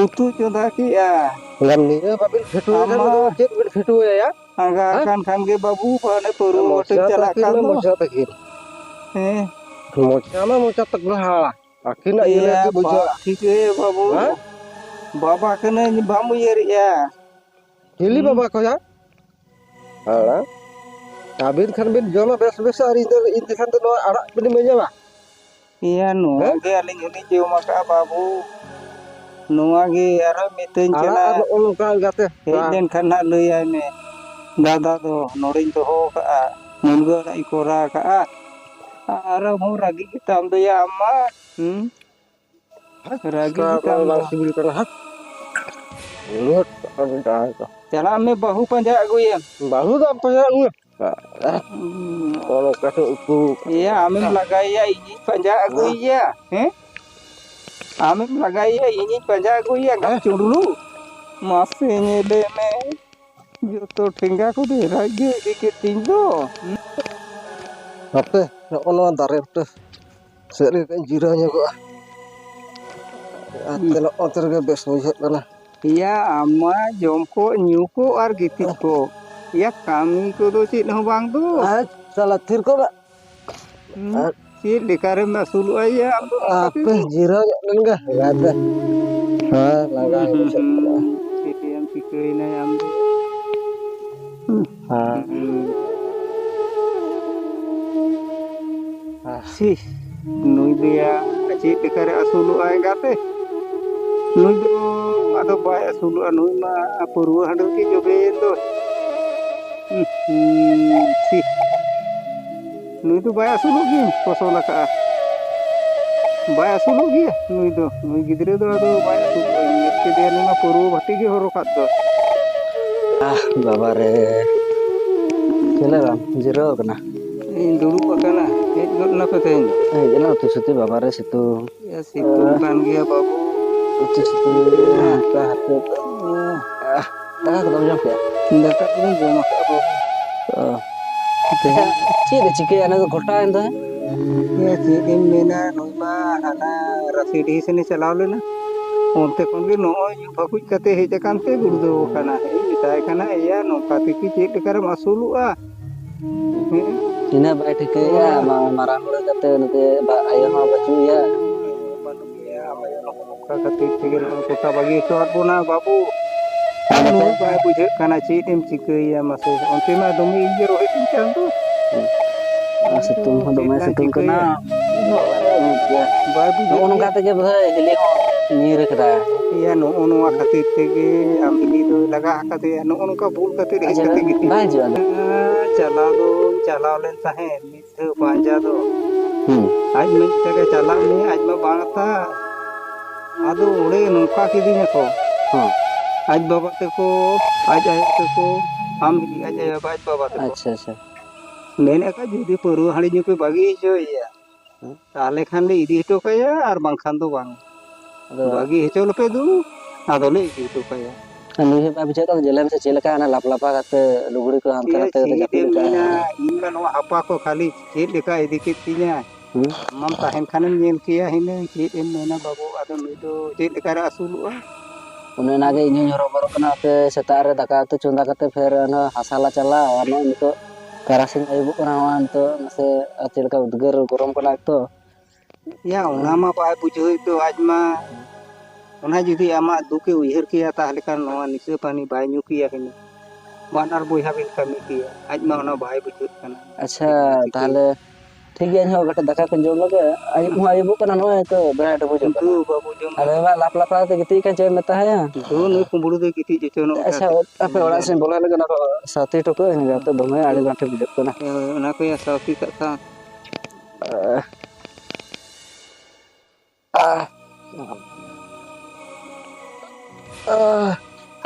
ᱩᱛᱩ ᱪᱚᱸᱫᱟ ᱠᱮᱜᱼᱟ᱾ ᱜᱟᱱ ᱱᱤᱭᱟᱹ ᱵᱟᱵᱤᱱ ᱠᱷᱟᱹᱴᱩᱣᱟᱹᱭ ᱠᱷᱟᱱ ᱟᱢ ᱫᱚ ᱢᱟ ᱪᱮᱫ ᱵᱤᱱ ᱠᱷᱟᱹᱴᱩᱣᱟᱹᱭᱟ? ᱟᱸᱜᱟ ᱦᱮᱸ? ᱟᱠᱟᱱ ᱠᱷᱟᱱ ᱜᱮ ᱵᱟᱹᱵᱩ, ᱦᱟᱱᱮ ᱯᱟᱹᱨᱣᱟᱹ ᱢᱚᱪᱟ ᱦᱚᱴᱮᱡ ᱪᱟᱞᱟᱜ ᱛᱟᱹᱠᱤᱱ ᱠᱟᱱ ᱢᱟ, ᱫᱚ᱾ ᱢᱚᱪᱟ ᱛᱟᱹᱠᱤᱱ᱾ ᱦᱮᱸ᱾ ᱢᱚᱪᱟ ᱢᱟ ᱢᱚᱪᱟ ᱛᱟᱠᱚ ᱦᱟᱲᱟ᱾ ᱟᱹᱠᱤᱱᱟᱜ ᱤᱭᱟᱹ ᱮᱭᱟ ᱞᱟᱹᱜᱤᱫ ᱵᱟ-, ᱵᱩᱡᱷᱟᱹᱜᱼᱟ᱾ ᱴᱷᱤᱠ ᱜᱮ ᱵᱟᱹᱵᱩ᱾ ᱦᱮᱸ? ᱵᱟᱵᱟ ᱠᱟᱹᱱᱟᱹᱧ, ᱵᱟᱢ ᱩᱭᱦᱟᱹᱨᱮᱜᱼᱟ? ᱪᱤᱞᱤ ᱦᱩᱸ? ᱵᱟᱵᱟ ᱠᱚᱭᱟ? ᱦᱟᱲᱟ᱾ ᱟᱹᱵᱤᱱ ᱠᱷᱟᱱ ᱵᱤᱱ ᱡᱚᱢᱟ ᱵᱮᱥ ᱵᱮᱥ, ᱟᱨ ᱤᱧ ᱫᱚ, ᱤᱧ ᱛᱮᱠᱷᱟᱱ ᱫᱚ ᱱᱚᱣᱟ ᱟᱲᱟᱜ ᱵᱤᱱ ᱤᱢᱟᱹᱧᱟ ᱵᱟᱝ? ᱤᱭᱟᱹ, ᱱᱚᱣᱟ ᱦᱮᱸ? ᱜᱮ ᱟᱹᱞᱤᱧ ᱦᱚᱸᱞᱤᱧ ᱡᱚᱢ ᱟᱠᱟᱫᱼᱟ ᱵᱟᱹᱵᱩ᱾ ᱱᱚᱣᱟ ᱜᱮ ᱟᱨᱦᱚᱸ ᱢᱤᱛᱟᱹᱧ ᱟᱲᱟᱜ ᱠᱟᱱᱟ᱾ ᱟᱨ ᱱᱚᱜᱼᱚ ᱱᱚᱝᱠᱟ ᱜᱟᱛᱮ᱾ ᱦᱮᱡ ᱦᱮᱸ᱾ ᱞᱮᱱᱠᱷᱟᱱ ᱦᱟᱸᱜ ᱞᱟᱹᱭᱟᱭ ᱢᱮ, "ᱫᱟᱫᱟ ᱫᱚ ᱱᱚᱰᱮᱧ ᱫᱚᱦᱚ ᱟᱠᱟᱫᱼᱟ, ᱢᱩᱱᱜᱟᱹ ᱟᱲᱟᱜ ᱤᱧ ᱠᱚᱨᱟᱣ ᱟᱠᱟᱫᱼᱟ᱾" ᱟᱨ ᱦᱚᱸ ᱨᱟᱹᱜᱤ ᱜᱮᱛᱟᱢ ᱫᱚᱭᱟ ᱟᱢ ᱢᱟ᱾ ᱦᱩᱸ? ᱦᱟᱴ, ᱨᱟᱹᱜᱤ ᱥᱟᱨ ᱜᱮᱛᱟᱢ ᱵᱟᱝ ᱫᱚ᱾ ᱥᱤᱵᱤᱞ ᱠᱟᱱᱟ, ᱦᱟᱴ᱾ ᱞᱳᱴ ᱠᱟᱜ ᱢᱮ ᱡᱟᱦᱟᱸᱭ ᱫᱚ᱾ ᱪᱟᱞᱟᱜ ᱢᱮ, ᱵᱟᱹᱦᱩ ᱯᱟᱸᱡᱟ ᱟᱹᱜᱩᱭᱮᱢ᱾ ᱵᱟᱹᱦᱩ ᱫᱚ ᱟᱢ ᱯᱟᱸᱡᱟ ᱟᱹᱜᱩᱭᱟ᱾ ᱦᱩᱸ᱾ ᱚᱱᱟ ᱠᱟᱹᱴᱤᱡ ᱩᱠᱩ᱾ ᱮᱭᱟ, ᱟᱢᱮᱢ ᱞᱟᱜᱟᱭᱮᱭᱟ, ᱤᱧᱤᱧ ᱯᱟᱸᱡᱟ ᱦᱮᱸ? ᱟᱹᱜᱩᱭᱮᱭᱟ, ᱦᱮᱸ? ᱟᱢᱮᱢ ᱞᱟᱜᱟᱭᱮᱭᱟ, ᱤᱧᱤᱧ ᱯᱟᱸᱡᱟ ᱟᱹᱜᱩᱭᱮᱭᱟ, ᱦᱮᱸ? ᱪᱩᱰᱞᱩ᱾ ᱢᱟᱥᱮ ᱧᱮᱞᱮ ᱢᱮ, ᱡᱚᱛᱚ ᱴᱷᱮᱸᱜᱟ ᱠᱚᱫᱚ ᱮᱨᱟᱭ ᱜᱮ ᱤᱫᱤ ᱠᱮᱫ ᱛᱤᱧ ᱫᱚ᱾ ᱦᱟᱯᱮ, ᱱᱚᱜᱼᱚ ᱱᱚᱣᱟ ᱫᱟᱨᱮ ᱵᱩᱴᱟᱹ ᱥᱮᱫ ᱨᱮᱜᱮᱧ ᱡᱤᱨᱟᱹᱣ ᱧᱚᱜᱚᱜᱼᱟ᱾ ᱟᱨ ᱦᱩᱸ᱾ ᱛᱮ ᱱᱚᱜᱼᱚ ᱱᱚᱛᱮ ᱨᱮᱜᱮ ᱵᱮᱥ ᱵᱩᱡᱷᱟᱹᱜ ᱠᱟᱱᱟ᱾ ᱮᱭᱟ, ᱟᱢ ᱢᱟ ᱡᱚᱢ ᱠᱚᱜ, ᱧᱩ ᱠᱚᱜ ᱟᱨ ᱜᱤᱛᱤᱡ ᱠᱚᱜ᱾ ᱮᱭᱟ, ᱠᱟᱹᱢᱤ ᱠᱚᱫᱚ ᱪᱮᱫ ᱦᱚᱸ ᱵᱟᱝ ᱫᱚ᱾ ᱟᱨ ᱥᱟᱞᱟ ᱛᱷᱤᱨ ᱠᱚᱜ ᱢᱮ᱾ ᱦᱩᱸ? ᱟᱨ ᱪᱮᱫ ᱞᱮᱠᱟ ᱨᱮᱢ ᱟᱹᱥᱩᱞᱚᱜᱼᱟ ᱭᱟ ᱟᱢ ᱫᱚ ᱚᱱᱠᱟ ᱟᱯᱮ ᱛᱮᱫᱚ? ᱡᱤᱨᱟᱹᱣ ᱧᱚᱜ ᱞᱮᱱ ᱜᱮ, ᱞᱟᱜᱟᱭ ᱯᱮ᱾ ᱦᱮᱸ, ᱞᱟᱜᱟ ᱦᱩᱸ, ᱦᱩᱸ, ᱦᱩᱸ᱾ ᱪᱮᱫ ᱮᱢ ᱪᱤᱠᱟᱹᱭᱮᱱᱟ ᱟᱢ ᱫᱚ? ᱦᱮᱸ᱾ ᱦᱩᱸ᱾ ᱦᱮᱸ᱾ ᱥᱤ, ᱱᱩᱭ ᱫᱚᱭᱟ ᱪᱮᱫ ᱞᱮᱠᱟᱨᱮ ᱟᱹᱥᱩᱞᱚᱜᱼᱟᱭ ᱜᱟᱛᱮ? ᱱᱩᱭ ᱫᱚ ᱟᱫᱚ ᱵᱟᱭ ᱟᱹᱥᱩᱞᱚᱜᱼᱟ, ᱱᱩᱭ ᱢᱟ ᱯᱟᱹᱨᱣᱟᱹ ᱦᱟᱺᱰᱤ ᱜᱮ ᱡᱚᱵᱮᱭᱮᱱ ᱫᱚ᱾ ᱦᱩᱸ, ᱦᱩᱸ, ᱥᱤ᱾ ᱱᱩᱭ ᱫᱚ ᱵᱟᱭ ᱟᱹᱥᱩᱞᱚᱜ ᱜᱮ, ᱯᱚᱥᱚᱱ ᱟᱠᱟᱫᱼᱟ᱾ ᱵᱟᱭ ᱟᱹᱥᱩᱞᱚᱜ ᱜᱮᱭᱟ ᱱᱩᱭ ᱫᱚ᱾ ᱱᱩᱭ ᱜᱤᱫᱽᱨᱟᱹ ᱫᱚ ᱟᱫᱚ ᱵᱟᱭ ᱟᱹᱥᱩᱞᱚᱜᱼᱟ᱾ ᱤᱧ ᱧᱮᱞ ᱠᱮᱫᱮᱭᱟ, ᱱᱩᱭ ᱢᱟ ᱯᱟᱹᱨᱣᱟᱹ ᱵᱷᱟᱹᱴᱤ ᱜᱮ ᱦᱚᱨᱚᱜ ᱠᱟᱫ ᱫᱚ᱾ ᱟᱦ, ᱵᱟᱵᱟ ᱨᱮ᱾ ᱪᱮᱫ ᱞᱮᱠᱟᱢ ᱡᱤᱨᱟᱹᱣ ᱟᱠᱟᱱᱟ? ᱤᱧ ᱫᱩᱲᱩᱵ ᱟᱠᱟᱱᱟ᱾ ᱦᱮᱡ ᱜᱚᱫ ᱱᱟᱯᱮ ᱛᱮᱦᱮᱧ ᱫᱚ? ᱦᱮᱡ ᱮᱱᱟ ᱩᱛᱤ ᱥᱩᱛᱤ, ᱵᱟᱵᱟ ᱨᱮ ᱥᱤᱛᱩᱝ᱾ ᱮ, ᱥᱤᱛᱩᱝ ᱠᱟᱱ ᱜᱮᱭᱟ ᱵᱟᱹᱵᱩ᱾ ᱩᱛᱤ ᱥᱩᱛᱤ, ᱦᱟᱯᱮ, ᱦᱟᱯᱮ᱾ ᱟᱦ, ᱫᱟᱠᱟ ᱠᱚᱫᱚᱢ ᱡᱚᱢ ᱠᱮᱫᱟ? ᱫᱟᱠᱟ ᱠᱚᱫᱚᱧ ᱡᱚᱢ ᱟᱠᱟᱫᱼᱟ ᱵᱟᱹᱵᱩ᱾ ᱚ᱾ ᱟᱪᱪᱷᱟ, ᱪᱮᱫ ᱮ ᱪᱤᱠᱟᱹᱭᱟ? ᱚᱱᱟ ᱫᱚ ᱜᱷᱚᱴᱟᱣᱮᱱ ᱫᱚ? ᱦᱮᱸ, ᱪᱮᱫ ᱮᱢ ᱢᱮᱱᱟ, ᱱᱩᱭ ᱢᱟ ᱦᱟᱱᱟ ᱨᱟᱥᱤᱰᱤᱦᱤ ᱥᱮᱱᱮ ᱪᱟᱞᱟᱣ ᱞᱮᱱᱟ᱾ ᱚᱱᱛᱮ ᱠᱷᱚᱱ ᱜᱮ ᱱᱚᱜᱼᱚᱭ ᱧᱩ ᱵᱷᱟᱹᱜᱩᱡ ᱠᱟᱛᱮ ᱦᱮᱡ ᱟᱠᱟᱱ ᱛᱮ ᱜᱩᱲᱫᱟᱹᱣ ᱟᱠᱟᱱᱟ᱾ ᱤᱧ ᱢᱮᱛᱟᱭ ᱠᱟᱱᱟ, "ᱮᱭᱟ, ᱱᱚᱝᱠᱟ ᱛᱮᱠᱤ ᱪᱮᱫ ᱞᱮᱠᱟᱨᱮᱢ ᱟᱹᱥᱩᱞᱚᱜᱼᱟ?" ᱦᱮᱸ? ᱤᱱᱟᱹ ᱵᱟᱭ ᱴᱷᱤᱠᱟᱹᱭᱮᱫᱼᱟ, ᱚᱱᱟ ᱢᱟ-, ᱢᱟᱨᱟᱝ ᱦᱚᱲ ᱠᱟᱛᱮ ᱱᱩᱠᱩ ᱵᱟ-, ᱟᱭᱳ ᱦᱚᱸ ᱵᱟᱹᱪᱩᱜ ᱮᱭᱟ᱾ ᱵᱟᱹᱱᱩᱜ ᱮᱭᱟ, ᱟᱭᱳ ᱦᱚᱸ ᱱᱚᱝᱠᱟ ᱠᱷᱟᱹᱛᱤᱨ ᱛᱮᱜᱮ ᱱᱚᱜᱼᱚᱭ ᱜᱚᱴᱟ ᱵᱟᱹᱜᱤ ᱦᱚᱪᱚᱣᱟᱫ ᱵᱚᱱᱟ ᱵᱟᱹᱵᱩ᱾ ᱟᱨ ᱱᱩᱭ ᱵᱟᱭ ᱵᱩᱡᱷᱟᱹᱜ ᱠᱟᱱᱟ, ᱪᱮᱫ ᱮᱢ ᱪᱤᱠᱟᱹᱭᱮᱭᱟ ᱢᱟᱥᱮ? ᱚᱱᱛᱮ ᱢᱟ ᱫᱚᱢᱮ ᱤᱭᱟᱹ ᱨᱚᱦᱚᱭ ᱠᱟᱱ ᱫᱚ᱾ ᱟᱨ ᱥᱤᱛᱩᱝ ᱦᱚᱸ ᱫᱚᱢᱮ ᱪᱮᱫ ᱞᱟᱝ ᱥᱤᱛᱩᱝ ᱠᱟᱱᱟ᱾ ᱪᱤᱠᱟᱹᱭᱟ? ᱵᱟᱭ ᱵᱩᱡᱷᱟᱹᱜ ᱱᱚᱜᱼᱚ ᱱᱚᱝᱠᱟ ᱜᱮᱭᱟ᱾ ᱛᱮᱜᱮ ᱵᱚᱞᱮ ᱦᱤᱞᱤ ᱦᱚᱸ ᱧᱤᱨ ᱠᱟᱫᱟᱭ᱾ ᱮᱭᱟ, ᱱᱚᱜᱼᱚ ᱱᱚᱣᱟ ᱠᱷᱟᱹᱛᱤᱨ ᱛᱮᱜᱮ ᱟᱢ ᱦᱤᱞᱤ ᱫᱚᱭ ᱞᱟᱜᱟ ᱟᱠᱟᱫᱮᱭᱟ᱾ ᱱᱚᱜᱼᱚ ᱱᱚᱝᱠᱟ ᱵᱷᱩᱞ ᱠᱟᱛᱮ ᱦᱮᱡ ᱟᱪᱪᱷᱟ, ᱠᱟᱛᱮ ᱜᱤᱛᱤᱡ᱾ ᱵᱟᱭ ᱦᱤᱡᱩᱜᱼᱟ ᱟᱫᱚ? ᱦᱮᱸ, ᱪᱟᱞᱟᱣ ᱫᱚᱧ ᱪᱟᱞᱟᱣ ᱞᱮᱱ ᱛᱟᱦᱮᱸᱫ᱾ ᱯᱟᱸᱡᱟ ᱫᱚ᱾ ᱦᱩᱸ᱾ ᱟᱡ ᱢᱮᱱ ᱛᱮᱜᱮ ᱪᱟᱞᱟᱜ ᱢᱮ, ᱟᱡ ᱢᱟ ᱵᱟᱝ ᱟᱛᱟ᱾ ᱟᱫᱚ ᱚᱸᱰᱮ ᱱᱚᱝᱠᱟ ᱠᱤᱫᱤᱧᱟ ᱠᱚ᱾ ᱦᱚᱸ᱾ ᱟᱡ ᱵᱟᱵᱟ ᱛᱟᱠᱚ, ᱟᱡ ᱟᱭᱳ ᱛᱟᱠᱚ, ᱟᱢ ᱦᱤᱞᱤ ᱟᱡ ᱟᱭᱳ, ᱟᱡ ᱵᱟᱵᱟ ᱛᱟᱠᱚ᱾ ᱟᱪᱪᱷᱟ, ᱟᱪᱪᱷᱟ᱾ ᱢᱮᱱᱮᱫ ᱠᱚ ᱡᱩᱫᱤ ᱯᱟᱹᱨᱣᱟᱹ ᱦᱟᱺᱰᱤ ᱧᱩ ᱯᱮ ᱵᱟᱹᱜᱤ ᱦᱚᱪᱚᱭᱮᱭᱟ, ᱦᱮᱸ᱾ ᱛᱟᱦᱚᱞᱮ ᱠᱷᱟᱱ ᱞᱮ ᱤᱫᱤ ᱦᱚᱴᱚ ᱠᱟᱭᱟ, ᱟᱨ ᱵᱟᱝᱠᱷᱟᱱ ᱫᱚ ᱵᱟᱝ᱾ ᱟᱫᱚ ᱵᱟᱹᱜᱤ ᱦᱚᱪᱚ ᱞᱮᱯᱮ ᱫᱩ, ᱟᱫᱚᱞᱮ ᱤᱫᱤ ᱦᱚᱴᱚ ᱠᱟᱭᱟ᱾ ᱟᱨ ᱱᱩᱭ ᱦᱚᱸ ᱵᱟᱭ ᱵᱩᱡᱷᱟᱹᱣ ᱠᱟᱱᱟ, ᱧᱮᱞᱮ ᱢᱮᱥᱮ ᱪᱮᱫ ᱞᱮᱠᱟ ᱦᱟᱱᱟ ᱞᱟᱯ ᱞᱟᱯᱟ ᱠᱟᱛᱮ ᱞᱩᱜᱽᱲᱤ ᱠᱚ ᱦᱟᱱᱛᱮ ᱮᱭᱟ, ᱱᱟᱛᱮ ᱠᱟᱛᱮ ᱪᱮᱫ ᱡᱟᱹᱯᱤᱫ ᱮᱢ ᱟᱠᱟᱫᱼᱟ᱾ ᱢᱮᱱᱟ, ᱤᱧ ᱢᱟ ᱱᱚᱣᱟ ᱦᱟᱯᱟ ᱠᱚ ᱠᱷᱟᱹᱞᱤ ᱪᱮᱫ ᱞᱮᱠᱟ ᱤᱫᱤ ᱠᱮᱫ ᱛᱤᱧᱟᱭ᱾ ᱦᱩᱸ᱾ ᱟᱢ ᱢᱟᱢ ᱛᱟᱦᱮᱱ ᱠᱷᱟᱱᱮᱢ ᱧᱮᱞ ᱠᱮᱭᱟ ᱦᱤᱱᱟᱹᱝ, ᱪᱮᱫ ᱮᱢ ᱢᱮᱱᱟ ᱵᱟᱹᱵᱩ, ᱟᱫᱚ ᱱᱩᱭ ᱫᱚ ᱪᱮᱫ ᱞᱮᱠᱟᱨᱮ ᱟᱹᱥᱩᱞᱚᱜᱼᱟ? ᱚᱱᱮ ᱚᱱᱟᱜᱮ ᱤᱧ ᱦᱚᱧ ᱦᱚᱨᱚᱵᱚᱨᱚᱜ ᱠᱟᱱᱟ, ᱦᱟᱯᱮ ᱥᱮᱛᱟᱜ ᱨᱮ ᱫᱟᱠᱟ ᱩᱛᱩ ᱪᱚᱸᱫᱟ ᱠᱟᱛᱮ ᱯᱷᱮᱨ ᱚᱱᱟ ᱦᱟᱥᱟ ᱞᱟ ᱪᱟᱞᱟᱜᱼᱟ, ᱟᱨ ᱱᱚᱜᱼᱚᱭ ᱱᱤᱛᱚᱜ ᱛᱟᱨᱟᱥᱤᱧ ᱟᱹᱭᱩᱵᱚᱜ ᱠᱟᱱᱟ, ᱱᱚᱜᱼᱚᱭ ᱱᱤᱛᱚᱜ ᱱᱟᱥᱮ ᱟᱨ ᱪᱮᱫ ᱞᱮᱠᱟ ᱩᱫᱽᱜᱟᱹᱨ ᱜᱚᱨᱚᱢ ᱠᱟᱱᱟ ᱮᱠ ᱛᱚ᱾ ᱭᱟ, ᱚᱱᱟ ᱢᱟ ᱵᱟᱭ ᱵᱩᱡᱷᱟᱹᱣᱮᱫ ᱫᱚ ᱟᱡ ᱢᱟ᱾ ᱚᱱᱟ ᱡᱩᱫᱤ ᱟᱢᱟᱜ ᱫᱩᱠᱮ ᱩᱭᱦᱟᱹᱨ ᱠᱮᱭᱟ, ᱛᱟᱦᱞᱮ ᱠᱷᱟᱱ ᱱᱚᱣᱟ ᱱᱤᱥᱟᱹ ᱯᱟᱹᱱᱤ ᱵᱟᱭ ᱧᱩ ᱠᱮᱭᱟ ᱦᱩᱱᱟᱹᱝ᱾ ᱵᱟᱱᱟᱨ ᱵᱚᱭᱦᱟ ᱵᱤᱱ ᱠᱟᱹᱢᱤ ᱠᱮᱭᱟ᱾ ᱟᱡ ᱢᱟ ᱚᱱᱟ ᱵᱟᱭ ᱵᱩᱡᱷᱟᱹᱜ ᱠᱟᱱᱟ᱾ ᱟᱪᱪᱷᱟ, ᱪᱮᱫ ᱤᱧ ᱪᱤᱠᱟᱹᱭᱟ? ᱛᱟᱦᱞᱮ ᱴᱷᱤᱠ ᱜᱮᱭᱟ, ᱤᱧ ᱦᱚᱸ ᱠᱟᱹᱴᱤᱡ ᱫᱟᱠᱟ ᱠᱚᱧ ᱡᱚᱢ ᱞᱮᱜᱮ᱾ ᱟᱹᱭᱩᱵ ᱦᱚᱸ ᱟᱹᱭᱩᱵᱚᱜ ᱠᱟᱱᱟ, ᱱᱚᱜᱼᱚᱭ ᱛᱚ ᱵᱮᱲᱟᱭ ᱰᱩᱵᱩᱡᱚᱜ ᱠᱟᱱᱟ᱾ ᱫᱩ ᱵᱟᱹᱵᱩ ᱡᱚᱢ ᱟᱫᱚ ᱢᱮ᱾ ᱢᱟ ᱞᱟᱯ ᱞᱟᱯᱟ ᱠᱟᱛᱮ ᱜᱤᱛᱤᱡ ᱠᱟᱱ, ᱪᱮᱫ ᱮᱢ ᱢᱮᱛᱟ ᱦᱟᱭᱟ? ᱫᱩ ᱱᱩᱭ ᱠᱩᱢᱵᱽᱲᱩ ᱫᱚᱭ ᱜᱤᱛᱤᱡ ᱦᱚᱪᱚ ᱱᱚᱜ ᱟᱪᱪᱷᱟ, ᱠᱟᱱ᱾ ᱦᱟᱯᱮ ᱚᱲᱟᱜ ᱥᱮᱫ ᱵᱚᱞᱚ ᱞᱮᱱ ᱜᱮ, ᱚᱱᱟ ᱠᱚ ᱥᱟᱹᱛᱷᱤ ᱦᱚᱴᱚ ᱠᱟᱜ ᱟᱹᱧ, ᱱᱤᱛᱚᱜ ᱫᱚᱢᱮ ᱟᱹᱰᱤ ᱦᱳᱭ᱾ ᱟᱸᱴ ᱵᱩᱡᱷᱟᱹᱜ ᱠᱟᱱᱟ᱾ ᱦᱳᱭ, ᱚᱱᱟ ᱠᱚ ᱭᱟ ᱥᱟᱹᱛᱷᱤ ᱠᱟᱜ ᱠᱷᱟᱱ᱾ ᱟᱦ᱾ ᱟᱦ, ᱟᱦ,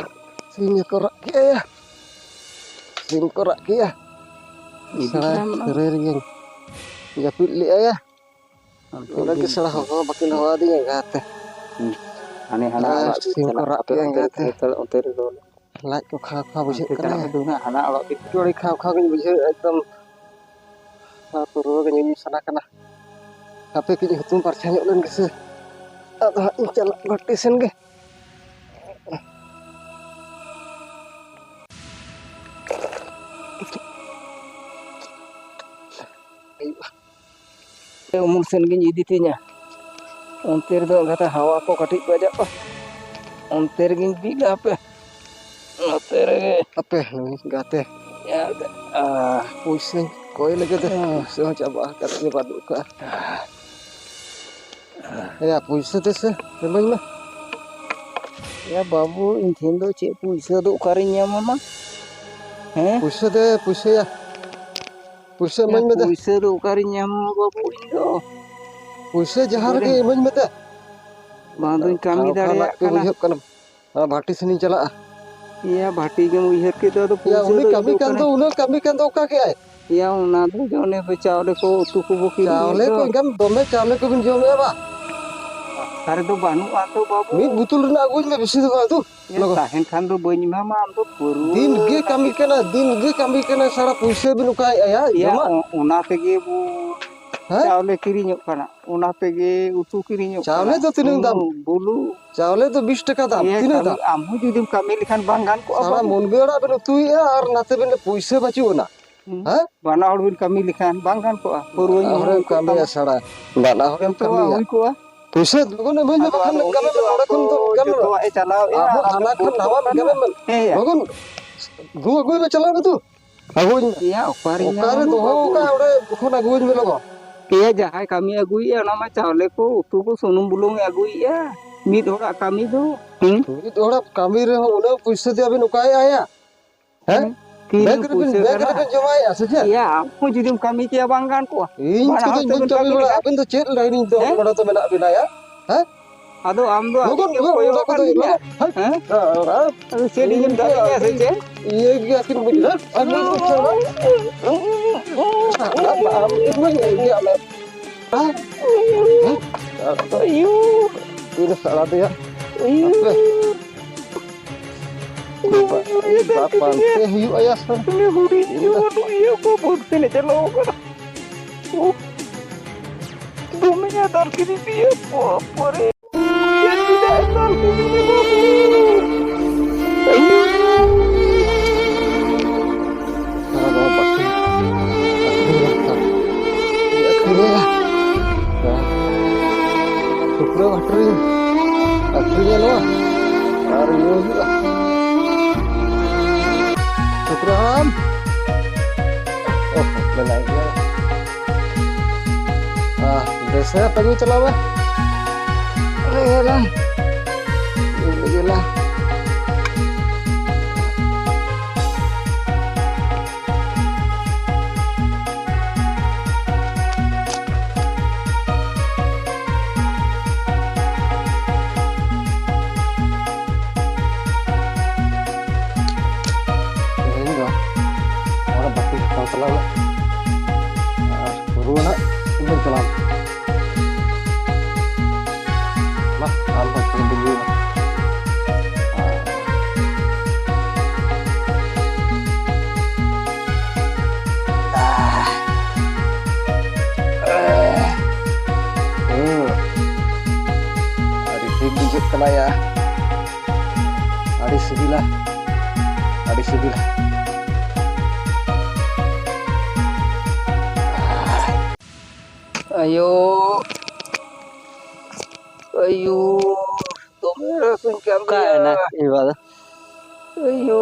ᱥᱤᱢ ᱠᱚ ᱨᱟᱜ ᱠᱮᱜᱼᱟ ᱭᱟ᱾ ᱥᱤᱢ ᱠᱚ ᱨᱟᱜ ᱠᱮᱜᱼᱟ᱾ ᱤᱫᱤ ᱥᱮᱬᱟ ᱠᱟᱱᱟ᱾ ᱠᱷᱟᱹᱨᱟᱹᱭ ᱨᱮᱜᱮᱧ ᱡᱟᱹᱯᱤᱫ ᱞᱮᱜᱼᱟ ᱭᱟ᱾ ᱚᱱᱛᱮ ᱚᱸᱰᱮ ᱜᱮ ᱜᱮ᱾ ᱥᱮᱬᱟ ᱦᱚᱸ ᱵᱟᱹᱠᱤᱱ ᱦᱚᱦᱚ ᱟᱹᱫᱤᱧᱟ ᱮᱸᱜᱟᱛᱮ᱾ ᱦᱩᱸ᱾ ᱦᱟᱱᱮ ᱦᱟᱱᱟ ᱟᱨ ᱚᱲᱟᱜ ᱜᱮ ᱥᱤᱢ ᱠᱚ ᱪᱟᱞᱟᱜ ᱨᱟᱜ ᱠᱟᱛᱮ ᱠᱮᱜᱼᱟ ᱚᱱᱛᱮ ᱨᱮ ᱮᱸᱜᱟᱛᱮ᱾ ᱛᱟᱦᱮᱸ ᱦᱟᱛᱟᱲᱚᱜ, ᱚᱱᱛᱮ ᱨᱮ ᱫᱚᱦᱚ ᱞᱮ᱾ ᱞᱟᱡ ᱠᱚ ᱠᱷᱟᱣ ᱠᱷᱟᱣ ᱵᱩᱡᱷᱟᱹᱜ ᱚᱱᱛᱮ ᱠᱟᱱᱟ᱾ ᱪᱟᱞᱟᱜ ᱢᱮ ᱫᱩ ᱦᱟᱸᱜ, ᱦᱟᱱᱟ ᱚᱲᱟᱜ ᱜᱮ᱾ ᱟᱹᱰᱤ ᱠᱷᱟᱣ ᱠᱷᱟᱣ ᱜᱤᱧ ᱵᱩᱡᱷᱟᱹᱣᱮᱫᱼᱟ ᱮᱠᱫᱚᱢ᱾ ᱟᱨ ᱯᱟᱹᱨᱣᱟᱹ ᱜᱮ ᱧᱩ ᱧᱩ ᱥᱟᱱᱟ ᱠᱟᱱᱟ᱾ ᱦᱟᱯᱮ ᱠᱟᱹᱡ ᱦᱩᱛᱩᱢ ᱯᱟᱨᱪᱷᱟ ᱧᱚᱜ ᱞᱮᱱ ᱜᱮᱥᱮ᱾ ᱟᱫᱚ ᱦᱟᱸᱜ ᱤᱧ ᱪᱟᱞᱟᱜ ᱵᱷᱟᱴᱤ ᱥᱮᱱ ᱜᱮ᱾ ᱩᱢᱩᱞ ᱥᱮᱱ ᱜᱤᱧ ᱤᱫᱤ ᱛᱤᱧᱟ᱾ ᱚᱱᱛᱮ ᱨᱮᱫᱚ ᱮᱸᱜᱟᱛᱮ ᱦᱟᱣᱟ ᱠᱚ ᱠᱟᱹᱴᱤᱡ ᱵᱟᱡᱟᱜᱼᱟ᱾ ᱚᱱᱛᱮ ᱨᱮᱜᱤᱧ ᱵᱤᱫᱟ ᱦᱟᱯᱮ᱾ ᱱᱚᱛᱮ ᱨᱮᱜᱮ᱾ ᱦᱟᱯᱮ ᱱᱩᱭ ᱜᱟᱛᱮ᱾ ᱟᱨ, ᱟ, ᱯᱩᱭᱥᱟᱹᱧ ᱠᱚᱭ ᱞᱮᱜᱮ ᱫᱮ᱾ ᱦᱮᱸ᱾ ᱯᱩᱭᱥᱟᱹ ᱦᱚᱸ ᱪᱟᱵᱟ ᱟᱠᱟᱫ ᱛᱤᱧᱟᱹ, ᱵᱟᱹᱱᱩᱜ ᱟᱠᱟᱫᱼᱟ᱾ ᱮᱭᱟ, ᱯᱩᱭᱥᱟᱹ ᱫᱮᱥᱮ, ᱤᱢᱟᱹᱧ ᱢᱮ᱾ ᱮᱭᱟ ᱵᱟᱹᱵᱩ, ᱤᱧ ᱴᱷᱮᱱ ᱫᱚ ᱪᱮᱫ ᱯᱩᱭᱥᱟᱹ ᱫᱚ ᱚᱠᱟᱨᱤᱧ ᱧᱟᱢᱟ ᱢᱟ? ᱦᱮᱸ? ᱯᱩᱭᱥᱟᱹ ᱫᱮ, ᱯᱩᱭᱥᱟᱹᱭᱟ᱾ ᱯᱩᱭᱥᱟᱹ ᱮᱭᱟ, ᱤᱢᱟᱹᱧ ᱢᱮ ᱫᱮ᱾ ᱯᱩᱭᱥᱟᱹ ᱫᱚ ᱚᱠᱟᱨᱤᱧ ᱧᱟᱢᱟ ᱵᱟᱹᱵᱩ ᱤᱧ ᱫᱚ? ᱯᱩᱭᱥᱟᱹ ᱡᱟᱦᱟᱸ ᱨᱮᱜᱮ ᱵᱟᱹᱧ ᱤᱢᱟᱹᱧ ᱢᱮ ᱫᱮ᱾ ᱵᱟᱝ ᱫᱩᱧ ᱠᱟᱹᱢᱤ ᱠᱷᱟᱣ ᱠᱷᱟᱣ ᱞᱟᱡ ᱫᱟᱲᱮᱭᱟᱜ ᱠᱚ ᱠᱟᱱᱟ᱾ ᱵᱩᱡᱷᱟᱹᱜ ᱠᱟᱱᱟ᱾ ᱟᱨ ᱵᱷᱟᱴᱤ ᱥᱮᱱᱤᱧ ᱪᱟᱞᱟᱜᱼᱟ᱾ ᱮᱭᱟ, ᱵᱷᱟᱴᱤ ᱜᱮᱢ ᱩᱭᱦᱟᱹᱨ ᱠᱮᱫ ᱫᱚ, ᱟᱫᱚ ᱮᱭᱟ, ᱯᱩᱭᱥᱟᱹ ᱩᱱᱤ ᱫᱚ ᱤᱧ ᱠᱟᱹᱢᱤ ᱫᱚ ᱠᱟᱱ ᱠᱟᱱᱟ᱾ ᱫᱚ, ᱩᱱᱟᱹᱜ ᱠᱟᱹᱢᱤ ᱠᱟᱱ ᱫᱚ ᱚᱠᱟ ᱠᱮᱜᱼᱟᱭ? ᱮᱭᱟ, ᱚᱱᱟ ᱫᱚ ᱚᱱᱮ ᱪᱟᱣᱞᱮ ᱠᱚ, ᱩᱛᱩ ᱠᱚᱵᱚ ᱠᱤᱨᱤᱧᱮᱫ ᱪᱟᱣᱞᱮ ᱫᱚ᱾ ᱠᱚ ᱮᱱᱠᱷᱟᱱ ᱫᱚᱢᱮ ᱪᱟᱣᱞᱮ ᱠᱚᱵᱤᱱ ᱡᱚᱢᱮᱫᱼᱟ ᱵᱟ? ᱚᱠᱟ ᱨᱮᱫᱚ ᱵᱟᱹᱱᱩᱜᱼᱟ ᱛᱚ, ᱵᱟᱹᱵᱩ᱾ ᱢᱤᱫ ᱵᱩᱛᱩᱞ ᱨᱮᱱᱟᱜ ᱟᱹᱜᱩᱧ ᱢᱮ, ᱵᱮᱥᱤ ᱫᱚ ᱵᱟᱝ, ᱩᱛᱩ᱾ ᱮᱭᱟ, ᱞᱚᱜᱚᱱ᱾ ᱛᱟᱦᱮᱱ ᱠᱷᱟᱱ ᱫᱚ ᱵᱟᱹᱧ ᱮᱢᱟᱢᱟ, ᱟᱢ ᱫᱚ ᱯᱟᱹᱨᱣᱟᱹ ᱫᱤᱱ ᱜᱮ ᱞᱟᱹᱜᱤᱫ᱾ ᱠᱟᱹᱢᱤ ᱠᱟᱱᱟ, ᱫᱤᱱ ᱜᱮ ᱠᱟᱹᱢᱤ ᱠᱟᱱᱟ, ᱥᱟᱲᱟ ᱯᱩᱭᱥᱟᱹ ᱵᱤᱱ ᱚᱠᱟᱭᱮᱫᱼᱟ ᱭᱟ? ᱮᱭᱟ, ᱡᱚᱢᱟᱜ? ᱚ-, ᱚᱱᱟ ᱛᱮᱜᱮ ᱵᱚ ᱦᱮᱸ? ᱪᱟᱣᱞᱮ ᱠᱤᱨᱤᱧᱚᱜ ᱠᱟᱱᱟ, ᱚᱱᱟ ᱛᱮᱜᱮ ᱩᱛᱩ ᱠᱤᱨᱤᱧᱚᱜ ᱪᱟᱣᱞᱮ ᱠᱟᱱᱟ᱾ ᱫᱚ ᱛᱤᱱᱟᱹᱜ ᱫᱟᱢ? ᱥᱩᱱᱩᱢ, ᱵᱩᱞᱩᱝ᱾ ᱪᱟᱣᱞᱮ ᱫᱚ ᱵᱤᱥ ᱴᱟᱠᱟ ᱫᱟᱢ, ᱮᱭᱟ, ᱛᱤᱱᱟᱹᱜ ᱠᱟᱹᱢᱤ, ᱫᱟᱢ? ᱟᱢ ᱦᱚᱸ ᱡᱩᱫᱤᱢ ᱠᱟᱹᱢᱤ ᱞᱮᱠᱷᱟᱱ ᱵᱟᱝ ᱜᱟᱱ ᱠᱚᱜᱼᱟ, ᱥᱟᱲᱟ ᱵᱟᱹᱵᱩ? ᱢᱩᱱᱜᱟᱹ ᱟᱲᱟᱜ ᱵᱤᱱ ᱩᱛᱩᱭᱮᱫᱼᱟ ᱟᱨ ᱱᱟᱛᱮ ᱵᱤᱱ ᱞᱟᱹᱭ ᱯᱩᱭᱥᱟᱹ ᱵᱟᱹᱪᱩᱜ ᱟᱱᱟ᱾ ᱦᱩᱸ᱾ ᱦᱮᱸ? ᱵᱟᱱᱟ ᱦᱚᱲ ᱵᱤᱱ ᱠᱟᱹᱢᱤ ᱞᱮᱠᱷᱟᱱ ᱵᱟᱝ ᱜᱟᱱ ᱠᱚᱜᱼᱟ? ᱯᱟᱹᱨᱣᱟᱹ ᱵᱟᱱᱟ ᱧᱩ ᱦᱚᱲᱮᱢ ᱦᱩᱭ ᱠᱚᱜ ᱠᱟᱹᱢᱤᱭᱟ ᱛᱟᱢᱟ᱾ ᱥᱟᱲᱟ, ᱵᱟᱱᱟ ᱦᱚᱲᱮᱢ ᱡᱚᱛᱚᱣᱟᱜ ᱠᱟᱹᱢᱤᱭᱟ᱾ ᱦᱩᱭ ᱠᱚᱜᱼᱟ᱾ ᱯᱩᱭᱥᱟᱹ ᱞᱚᱜᱚᱱ ᱮᱢᱟᱹᱧ ᱢᱮ, ᱟᱫᱚ ᱵᱟᱠᱷᱟᱱ ᱟᱫᱚ ᱩᱱᱤ ᱠᱟᱹᱢᱤ ᱫᱚ ᱢᱮ, ᱱᱚᱰᱮ ᱟᱫᱚ ᱠᱷᱚᱱ ᱫᱚ ᱠᱟᱹᱢᱤ ᱢᱮ᱾ ᱡᱚᱛᱚᱣᱟᱜ ᱮ ᱪᱟᱞᱟᱣᱮᱫᱼᱟ, ᱟᱵᱚ ᱟᱨ ᱦᱟᱱᱟ ᱠᱷᱚᱱ ᱵᱚᱛᱚᱨ ᱱᱟᱣᱟ ᱠᱟᱱᱟ᱾ ᱠᱟᱹᱢᱤ ᱢᱮ᱾ ᱦᱮᱸᱭᱟ᱾ ᱞᱚᱜᱚᱱ ᱜᱩ ᱟᱹᱜᱩᱭ ᱢᱮ, ᱪᱟᱞᱟᱣ ᱢᱮ ᱫᱩ᱾ ᱮᱭᱟ, ᱚᱠᱟᱨᱤᱧ ᱚᱠᱟᱨᱮ ᱧᱟᱢᱟ ᱫᱚᱦᱚ ᱵᱟᱹᱵᱩ? ᱠᱟᱜᱼᱟ, ᱚᱸᱰᱮ ᱠᱷᱚᱱ ᱟᱹᱜᱩᱣᱟᱹᱧ ᱢᱮ ᱞᱚᱜᱚᱱ᱾ ᱮᱭᱟ, ᱡᱟᱦᱟᱸᱭ ᱠᱟᱹᱢᱤ ᱟᱹᱜᱩᱭᱮᱫᱼᱟ, ᱚᱱᱟ ᱢᱟ ᱪᱟᱣᱞᱮ ᱠᱚ, ᱩᱛᱩ ᱠᱚ, ᱥᱩᱱᱩᱢ ᱵᱩᱞᱩᱝ ᱮ ᱟᱹᱜᱩᱭᱮᱫᱼᱟ᱾ ᱢᱤᱫ ᱦᱚᱲᱟᱜ ᱠᱟᱹᱢᱤ ᱫᱚ, ᱦᱩᱸ? ᱢᱤᱫ ᱦᱚᱲᱟᱜ ᱠᱟᱹᱢᱤ ᱨᱮᱦᱚᱸ ᱩᱱᱟᱹᱜ ᱯᱩᱭᱥᱟᱹ ᱫᱚ ᱟᱹᱵᱤᱱ ᱚᱠᱟᱭᱮᱫᱼᱟ ᱭᱟ? ᱦᱮᱸ? ᱦᱮᱸ? ᱛᱤᱨᱮᱢ ᱵᱮᱝᱠ ᱨᱮᱵᱤᱱ, ᱯᱩᱭᱥᱟᱹ ᱵᱮᱝᱠ ᱠᱟᱱᱟ? ᱨᱮᱵᱤᱱ ᱡᱚᱢᱟᱭᱮᱫᱼᱟ ᱥᱮ ᱪᱮᱫ? ᱮᱭᱟ, ᱟᱢ ᱦᱚᱸ ᱡᱩᱫᱤᱢ ᱠᱟᱹᱢᱤ ᱠᱮᱭᱟ ᱵᱟᱝ ᱜᱟᱱ ᱠᱚᱜᱼᱟ? ᱤᱧ ᱵᱟᱱᱟ ᱦᱚᱲ ᱠᱚᱫᱚᱧ ᱛᱮᱵᱚᱱ ᱵᱟᱹᱧ ᱠᱟᱹᱢᱤ ᱠᱟᱹᱢᱤ ᱵᱟᱲᱟᱭᱟ, ᱞᱮᱠᱷᱟᱱ? ᱟᱹᱵᱤᱱ ᱫᱚ ᱪᱮᱫ ᱞᱟᱹᱭ ᱫᱚ ᱦᱮᱸ? ᱱᱚᱰᱮ ᱫᱚ ᱢᱮᱱᱟᱜ ᱵᱤᱱᱟ ᱭᱟ? ᱦᱮᱸ? ᱟᱫᱚ ᱟᱢ ᱫᱚ ᱱᱚᱣᱟ ᱫᱚ, ᱟᱹᱰᱤ ᱜᱮᱢ ᱱᱚᱣᱟ ᱠᱚᱭᱚᱜ ᱫᱚ ᱟᱠᱟᱫ ᱠᱟᱛᱷᱟ ᱞᱤᱧᱟ᱾ ᱦᱮᱸ? ᱦᱮᱸ? ᱦᱮᱸ, ᱦᱮᱸ᱾ ᱟᱫᱚ ᱪᱮᱫ ᱤᱧ ᱢᱮᱛᱟᱫ ᱢᱮᱭᱟ ᱥᱮ ᱪᱮᱫ? ᱤᱭᱟᱹ ᱜᱮᱭᱟ ᱠᱤᱱ ᱵᱩᱡᱷᱟᱹᱣ? ᱟᱨ ᱢᱤᱫ ᱵᱚᱪᱷᱚᱨ ᱦᱮᱸ? ᱟᱢ ᱤᱧ ᱢᱟᱧ ᱤᱭᱟᱹ ᱟᱞᱮ᱾ ᱦᱮᱸ? ᱦᱮᱸ? ᱟᱭᱳ᱾ ᱛᱤᱨᱮ ᱥᱟᱲᱟ ᱫᱮᱭᱟ? ᱟᱭᱳ᱾ ᱦᱟᱯᱮ᱾ ᱵᱟ-, ᱵᱟ-, ᱯᱟᱱᱛᱮ ᱦᱩᱭᱩᱜᱼᱟ ᱭᱟ ᱥᱮ᱾ ᱩᱱᱤ ᱦᱩᱰᱤᱧ ᱤᱧ ᱫᱚ ᱡᱩᱣᱟᱹᱱ ᱤᱭᱟᱹ ᱠᱚ ᱵᱟᱹᱫᱽ ᱥᱮᱱᱮ ᱪᱟᱞᱟᱣ ᱠᱟᱱᱟ᱾ ᱩᱯ᱾ ᱫᱚᱢᱮ ᱟᱫᱟᱨ ᱠᱮᱫᱮ ᱫᱤᱭᱟ, ᱵᱟᱯ ᱨᱮ᱾ ᱪᱮᱫ ᱞᱮᱠᱟ ᱟᱫᱟᱨ ᱠᱮᱫᱮ ᱫᱤᱭᱟ, ᱵᱟᱵᱩ᱾ ᱟᱭᱳ᱾ ᱟᱨ ᱵᱟᱵᱟ ᱵᱟᱹᱠᱤ ᱟᱹᱠᱷᱨᱤᱧ ᱞᱮᱱᱠᱷᱟᱱ ᱟᱹᱠᱷᱨᱤᱧᱟ᱾ ᱥᱩᱠᱨᱟᱹ ᱟᱹᱠᱷᱨᱤᱧ, ᱟᱹᱠᱷᱨᱤᱧᱟ ᱱᱚᱣᱟ ᱟᱨ ᱧᱩ ᱦᱩᱭᱩᱜᱼᱟ᱾ ᱥᱩᱠᱨᱟᱹ ᱦᱟᱲᱟᱢ, ᱚ, ᱢᱮᱱᱟᱭ ᱜᱮᱭᱟ᱾ ᱟᱦ, ᱵᱮᱥ ᱦᱮᱸ, ᱛᱟᱹᱜᱩ ᱪᱟᱞᱟᱣ ᱢᱮ᱾ ᱨᱮ ᱞᱟᱝ᱾ ᱤᱧ ᱞᱟᱹᱜᱤᱫ ᱞᱟᱝ᱾ ᱛᱮᱦᱮᱧ ᱫᱚ ᱚᱸᱰᱮ ᱵᱟᱹᱛᱤ ᱦᱟᱛᱟᱣ ᱪᱟᱞᱟᱣ ᱞᱮ᱾ ᱟᱨ ᱨᱩᱣᱟᱹᱲ ᱦᱟᱸᱜ ᱤᱧ ᱪᱟᱞᱟᱣ᱾ ᱢᱟ, ᱟᱢ ᱦᱚᱸ ᱛᱮᱦᱮᱧ ᱫᱚ ᱧᱩᱭ ᱢᱮ᱾ ᱦᱩᱸ᱾ ᱟᱹᱰᱤ ᱴᱷᱤᱠ ᱵᱩᱡᱷᱟᱹᱜ ᱠᱟᱱᱟ ᱭᱟ᱾ ᱟᱹᱰᱤ ᱥᱤᱵᱤᱞᱟ, ᱟᱹᱰᱤ ᱥᱤᱵᱤᱞᱟ᱾ ᱟᱭᱳ, ᱟᱭᱳ, ᱫᱚᱢᱮ ᱨᱟᱹᱥᱩᱧ ᱠᱟᱱ ᱚᱠᱟᱭᱮᱱᱟ ᱜᱮᱭᱟ᱾ ᱤᱧ ᱵᱟ ᱫᱚ? ᱟᱭᱳ᱾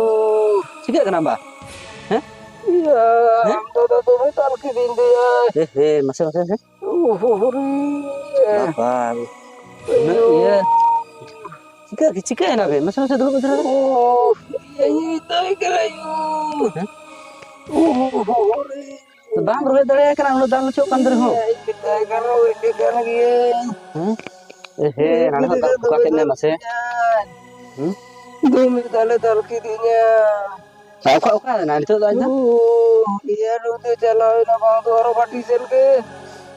ᱪᱤᱠᱟᱹᱜ ᱠᱟᱱᱟ ᱵᱟ? ᱦᱮᱸ? ᱤᱭᱟᱹ, ᱦᱮᱸ? ᱟᱢ ᱫᱚ ᱫᱚᱢᱮ ᱫᱟᱞ ᱠᱤᱫᱤᱧ ᱫᱚᱭᱟ᱾ ᱮ ᱦᱮ, ᱢᱟᱥᱮ, ᱢᱟᱥᱮ, ᱢᱟᱥᱮ᱾ ᱩᱦᱩ, ᱦᱩᱨᱤ᱾ ᱵᱟᱵᱟ, ᱩᱱᱟᱹᱜ ᱟᱭᱳ᱾ ᱤᱭᱟᱹ᱾ ᱪᱤᱠᱟᱹ, ᱪᱤᱠᱟᱹᱭᱮᱱᱟ ᱵᱮᱱ? ᱢᱟᱥᱮ, ᱢᱟᱥᱮ ᱫᱩᱲᱩᱵ ᱫᱷᱟᱨᱟ᱾ ᱳ, ᱤᱭᱟᱹ, ᱤᱭᱟᱹ, ᱤᱛᱟᱹᱭ ᱠᱟᱱᱟ, ᱭᱳ᱾ ᱦᱮᱸ? ᱳ, ᱦᱳ, ᱦᱳ, ᱦᱳ, ᱨᱮ᱾ ᱵᱟᱢ ᱨᱚᱦᱮᱫ ᱫᱟᱲᱮᱭᱟᱜ ᱠᱟᱱᱟ, ᱩᱱᱟᱹᱜ ᱫᱟᱢ ᱦᱚᱪᱚᱜ ᱠᱟᱱ ᱨᱮᱦᱚᱸ᱾ ᱤᱭᱟᱹ, ᱤᱛᱟᱹᱭ ᱠᱟᱱᱟ, ᱤᱛᱟᱹᱭ ᱠᱟᱱ ᱜᱮᱭᱟᱹᱧ᱾ ᱦᱮᱸ? ᱮ ᱦᱮ, ᱱᱟᱰᱮ ᱦᱚᱸ ᱫᱟᱞ ᱠᱚᱣᱟ ᱠᱮᱫ ᱢᱮ ᱢᱟᱥᱮ᱾ ᱦᱩᱸ? ᱫᱚᱢᱮ ᱫᱟᱞᱮ ᱫᱟᱞ ᱠᱤᱫᱤᱧᱟ᱾ ᱚᱠᱟ, ᱚᱠᱟ ᱮᱱᱟ ᱱᱤᱛᱚᱜ ᱫᱚ ᱟᱡ ᱫᱚ? ᱳ, ᱤᱭᱟᱹ ᱱᱚᱛᱮ ᱪᱟᱞᱟᱣ ᱮᱱᱟ ᱵᱟᱝ ᱫᱚ ᱟᱨᱚ ᱵᱟᱹᱴᱤ ᱥᱮᱱ ᱜᱮ᱾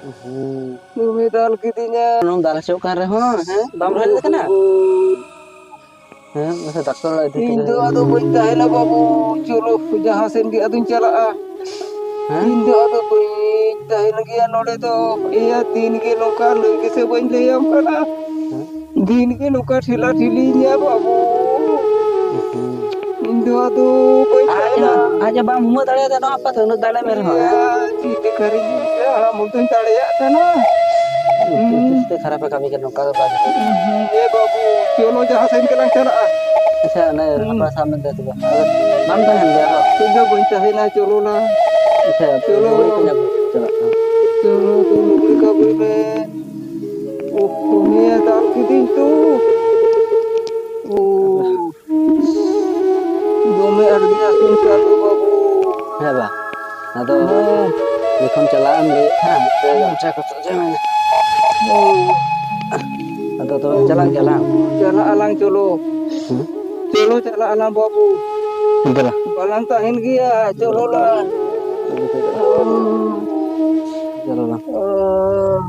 ᱦᱩᱸ᱾ ᱫᱚᱢᱮ ᱫᱟᱞ ᱠᱤᱫᱤᱧᱟ᱾ ᱱᱚᱣᱟᱢ ᱫᱟᱞ ᱦᱚᱪᱚᱜ ᱠᱟᱱ ᱨᱮᱦᱚᱸ, ᱦᱮᱸ? ᱵᱟᱢ ᱨᱟᱹᱜᱤ ᱠᱟᱱᱟ? ᱳ᱾ ᱦᱮᱸ, ᱢᱟᱥᱮ ᱰᱟᱠᱛᱚᱨ ᱚᱲᱟᱜ ᱤᱫᱤ ᱤᱧ ᱠᱟᱛᱮ ᱫᱚ ᱟᱫᱚ ᱵᱟᱹᱧ ᱛᱟᱦᱮᱱᱟ ᱵᱟᱹᱵᱩ, ᱪᱚᱞᱚ ᱡᱟᱦᱟᱸ ᱥᱮᱱ ᱜᱮ ᱟᱫᱚᱧ ᱪᱟᱞᱟᱜᱼᱟ᱾ ᱦᱮᱸ? ᱤᱧ ᱫᱚ ᱟᱫᱚ ᱵᱟᱹᱧ ᱛᱟᱦᱮᱱ ᱜᱮᱭᱟ ᱱᱚᱰᱮ ᱫᱚ᱾ ᱤᱭᱟᱹ ᱫᱤᱱ ᱜᱮ ᱱᱚᱝᱠᱟ ᱞᱟᱹᱭ ᱜᱮᱥᱮ ᱵᱟᱹᱧ ᱞᱟᱹᱭᱟᱢ ᱠᱟᱱᱟ᱾ ᱦᱮᱸ? ᱫᱤᱱ ᱜᱮ ᱱᱚᱝᱠᱟ ᱴᱷᱮᱞᱟ ᱴᱷᱤᱞᱤᱧᱟ ᱵᱟᱹᱵᱩ᱾ ᱦᱩᱸ᱾ ᱤᱧ ᱫᱚ ᱟᱫᱚ ᱵᱟᱹᱧ ᱟᱡ ᱛᱟᱦᱮᱱᱟ᱾ ᱦᱚᱸ, ᱟᱡ ᱦᱚᱸ ᱵᱟᱢ ᱦᱩᱢᱟᱹ ᱫᱟᱲᱮᱭᱟᱫᱟ ᱱᱚᱣᱟ ᱯᱟᱛᱟ, ᱩᱱᱟᱹᱜ ᱫᱟᱲᱮ ᱢᱮ ᱨᱮᱦᱚᱸ, ᱦᱮᱸ? ᱤᱭᱟᱹ, ᱪᱮᱫ ᱞᱮᱠᱟᱨᱤᱧ ᱵᱩᱡᱷᱟᱹᱣᱟ, ᱦᱟᱲᱟᱢ ᱦᱚᱲ ᱫᱚᱧ ᱫᱟᱲᱮᱭᱟᱜ ᱠᱟᱱᱟ᱾ ᱦᱩᱸ᱾ ᱛᱤᱥ ᱛᱮ ᱠᱷᱟᱨᱟᱯ ᱮ ᱠᱟᱹᱢᱤ ᱠᱟᱱᱟ, ᱱᱚᱝᱠᱟ ᱫᱚ ᱵᱟᱝ ᱦᱩᱭᱩᱜᱼᱟ᱾ ᱦᱩᱸ, ᱮ ᱵᱟᱹᱵᱩ, ᱪᱚᱞᱚ ᱡᱟᱦᱟᱸ ᱥᱮᱱ ᱜᱮᱞᱟᱝ ᱪᱟᱞᱟᱜᱼᱟ᱾ ᱟᱪᱪᱷᱟ, ᱚᱱᱮ ᱦᱩᱸ᱾ ᱦᱟᱯᱟ ᱥᱟᱵ ᱢᱮᱱᱛᱮ ᱛᱚᱵᱮ᱾ ᱟᱫᱚ ᱵᱟᱢ ᱛᱟᱦᱮᱱ ᱜᱮᱭᱟ ᱟᱫᱚ? ᱤᱧ ᱫᱚ ᱵᱟᱹᱧ ᱛᱟᱦᱮᱱᱟ, ᱪᱚᱞᱚ ᱱᱟ᱾ ᱟᱪᱪᱷᱟ, ᱪᱚᱞᱚ᱾ ᱪᱚᱞᱚ, ᱪᱟᱞᱟᱜ ᱠᱟᱱᱟ᱾ ᱪᱚᱞᱚ, ᱪᱚᱞᱚ, ᱞᱩᱜᱽᱲᱤ ᱠᱚ ᱟᱹᱜᱩᱭ ᱢᱮ᱾ ᱩᱯ, ᱫᱚᱢᱮ ᱫᱟᱞ ᱠᱤᱫᱤᱧ ᱛᱚ᱾ ᱳ᱾ ᱫᱚᱢᱮ ᱟᱹᱰᱤ ᱟᱹᱥᱩᱞ ᱠᱟᱱ ᱫᱚ ᱵᱟᱹᱵᱩ᱾ ᱦᱮᱸ ᱵᱟ? ᱟᱫᱚ ᱦᱮᱸ᱾ ᱡᱚᱠᱷᱚᱱ ᱪᱟᱞᱟᱜ ᱮᱢ ᱞᱟᱹᱭᱮᱫ ᱠᱷᱟᱱ, ᱢᱚᱪᱟ ᱠᱚ ᱛᱚ ᱡᱟᱦᱟᱸ ᱢᱮᱱᱟᱜ᱾ ᱦᱮᱸ᱾ ᱟᱫᱚ ᱛᱚᱵᱮ ᱪᱟᱞᱟᱜ ᱜᱮᱭᱟ ᱞᱟᱝ? ᱪᱟᱞᱟᱜ ᱟᱞᱟᱝ, ᱪᱚᱞᱚ᱾ ᱦᱮᱸ? ᱪᱚᱞᱚ, ᱪᱟᱞᱟᱜ ᱟᱞᱟᱝ ᱵᱟᱹᱵᱩ᱾ ᱫᱮᱞᱟ᱾ ᱵᱟᱞᱟᱝ ᱛᱟᱦᱮᱱ ᱜᱮᱭᱟ, ᱪᱚᱞᱚ ᱞᱟᱝ᱾ ᱪᱚᱞᱚ ᱞᱟᱝ᱾ ᱚ᱾ ᱚ᱾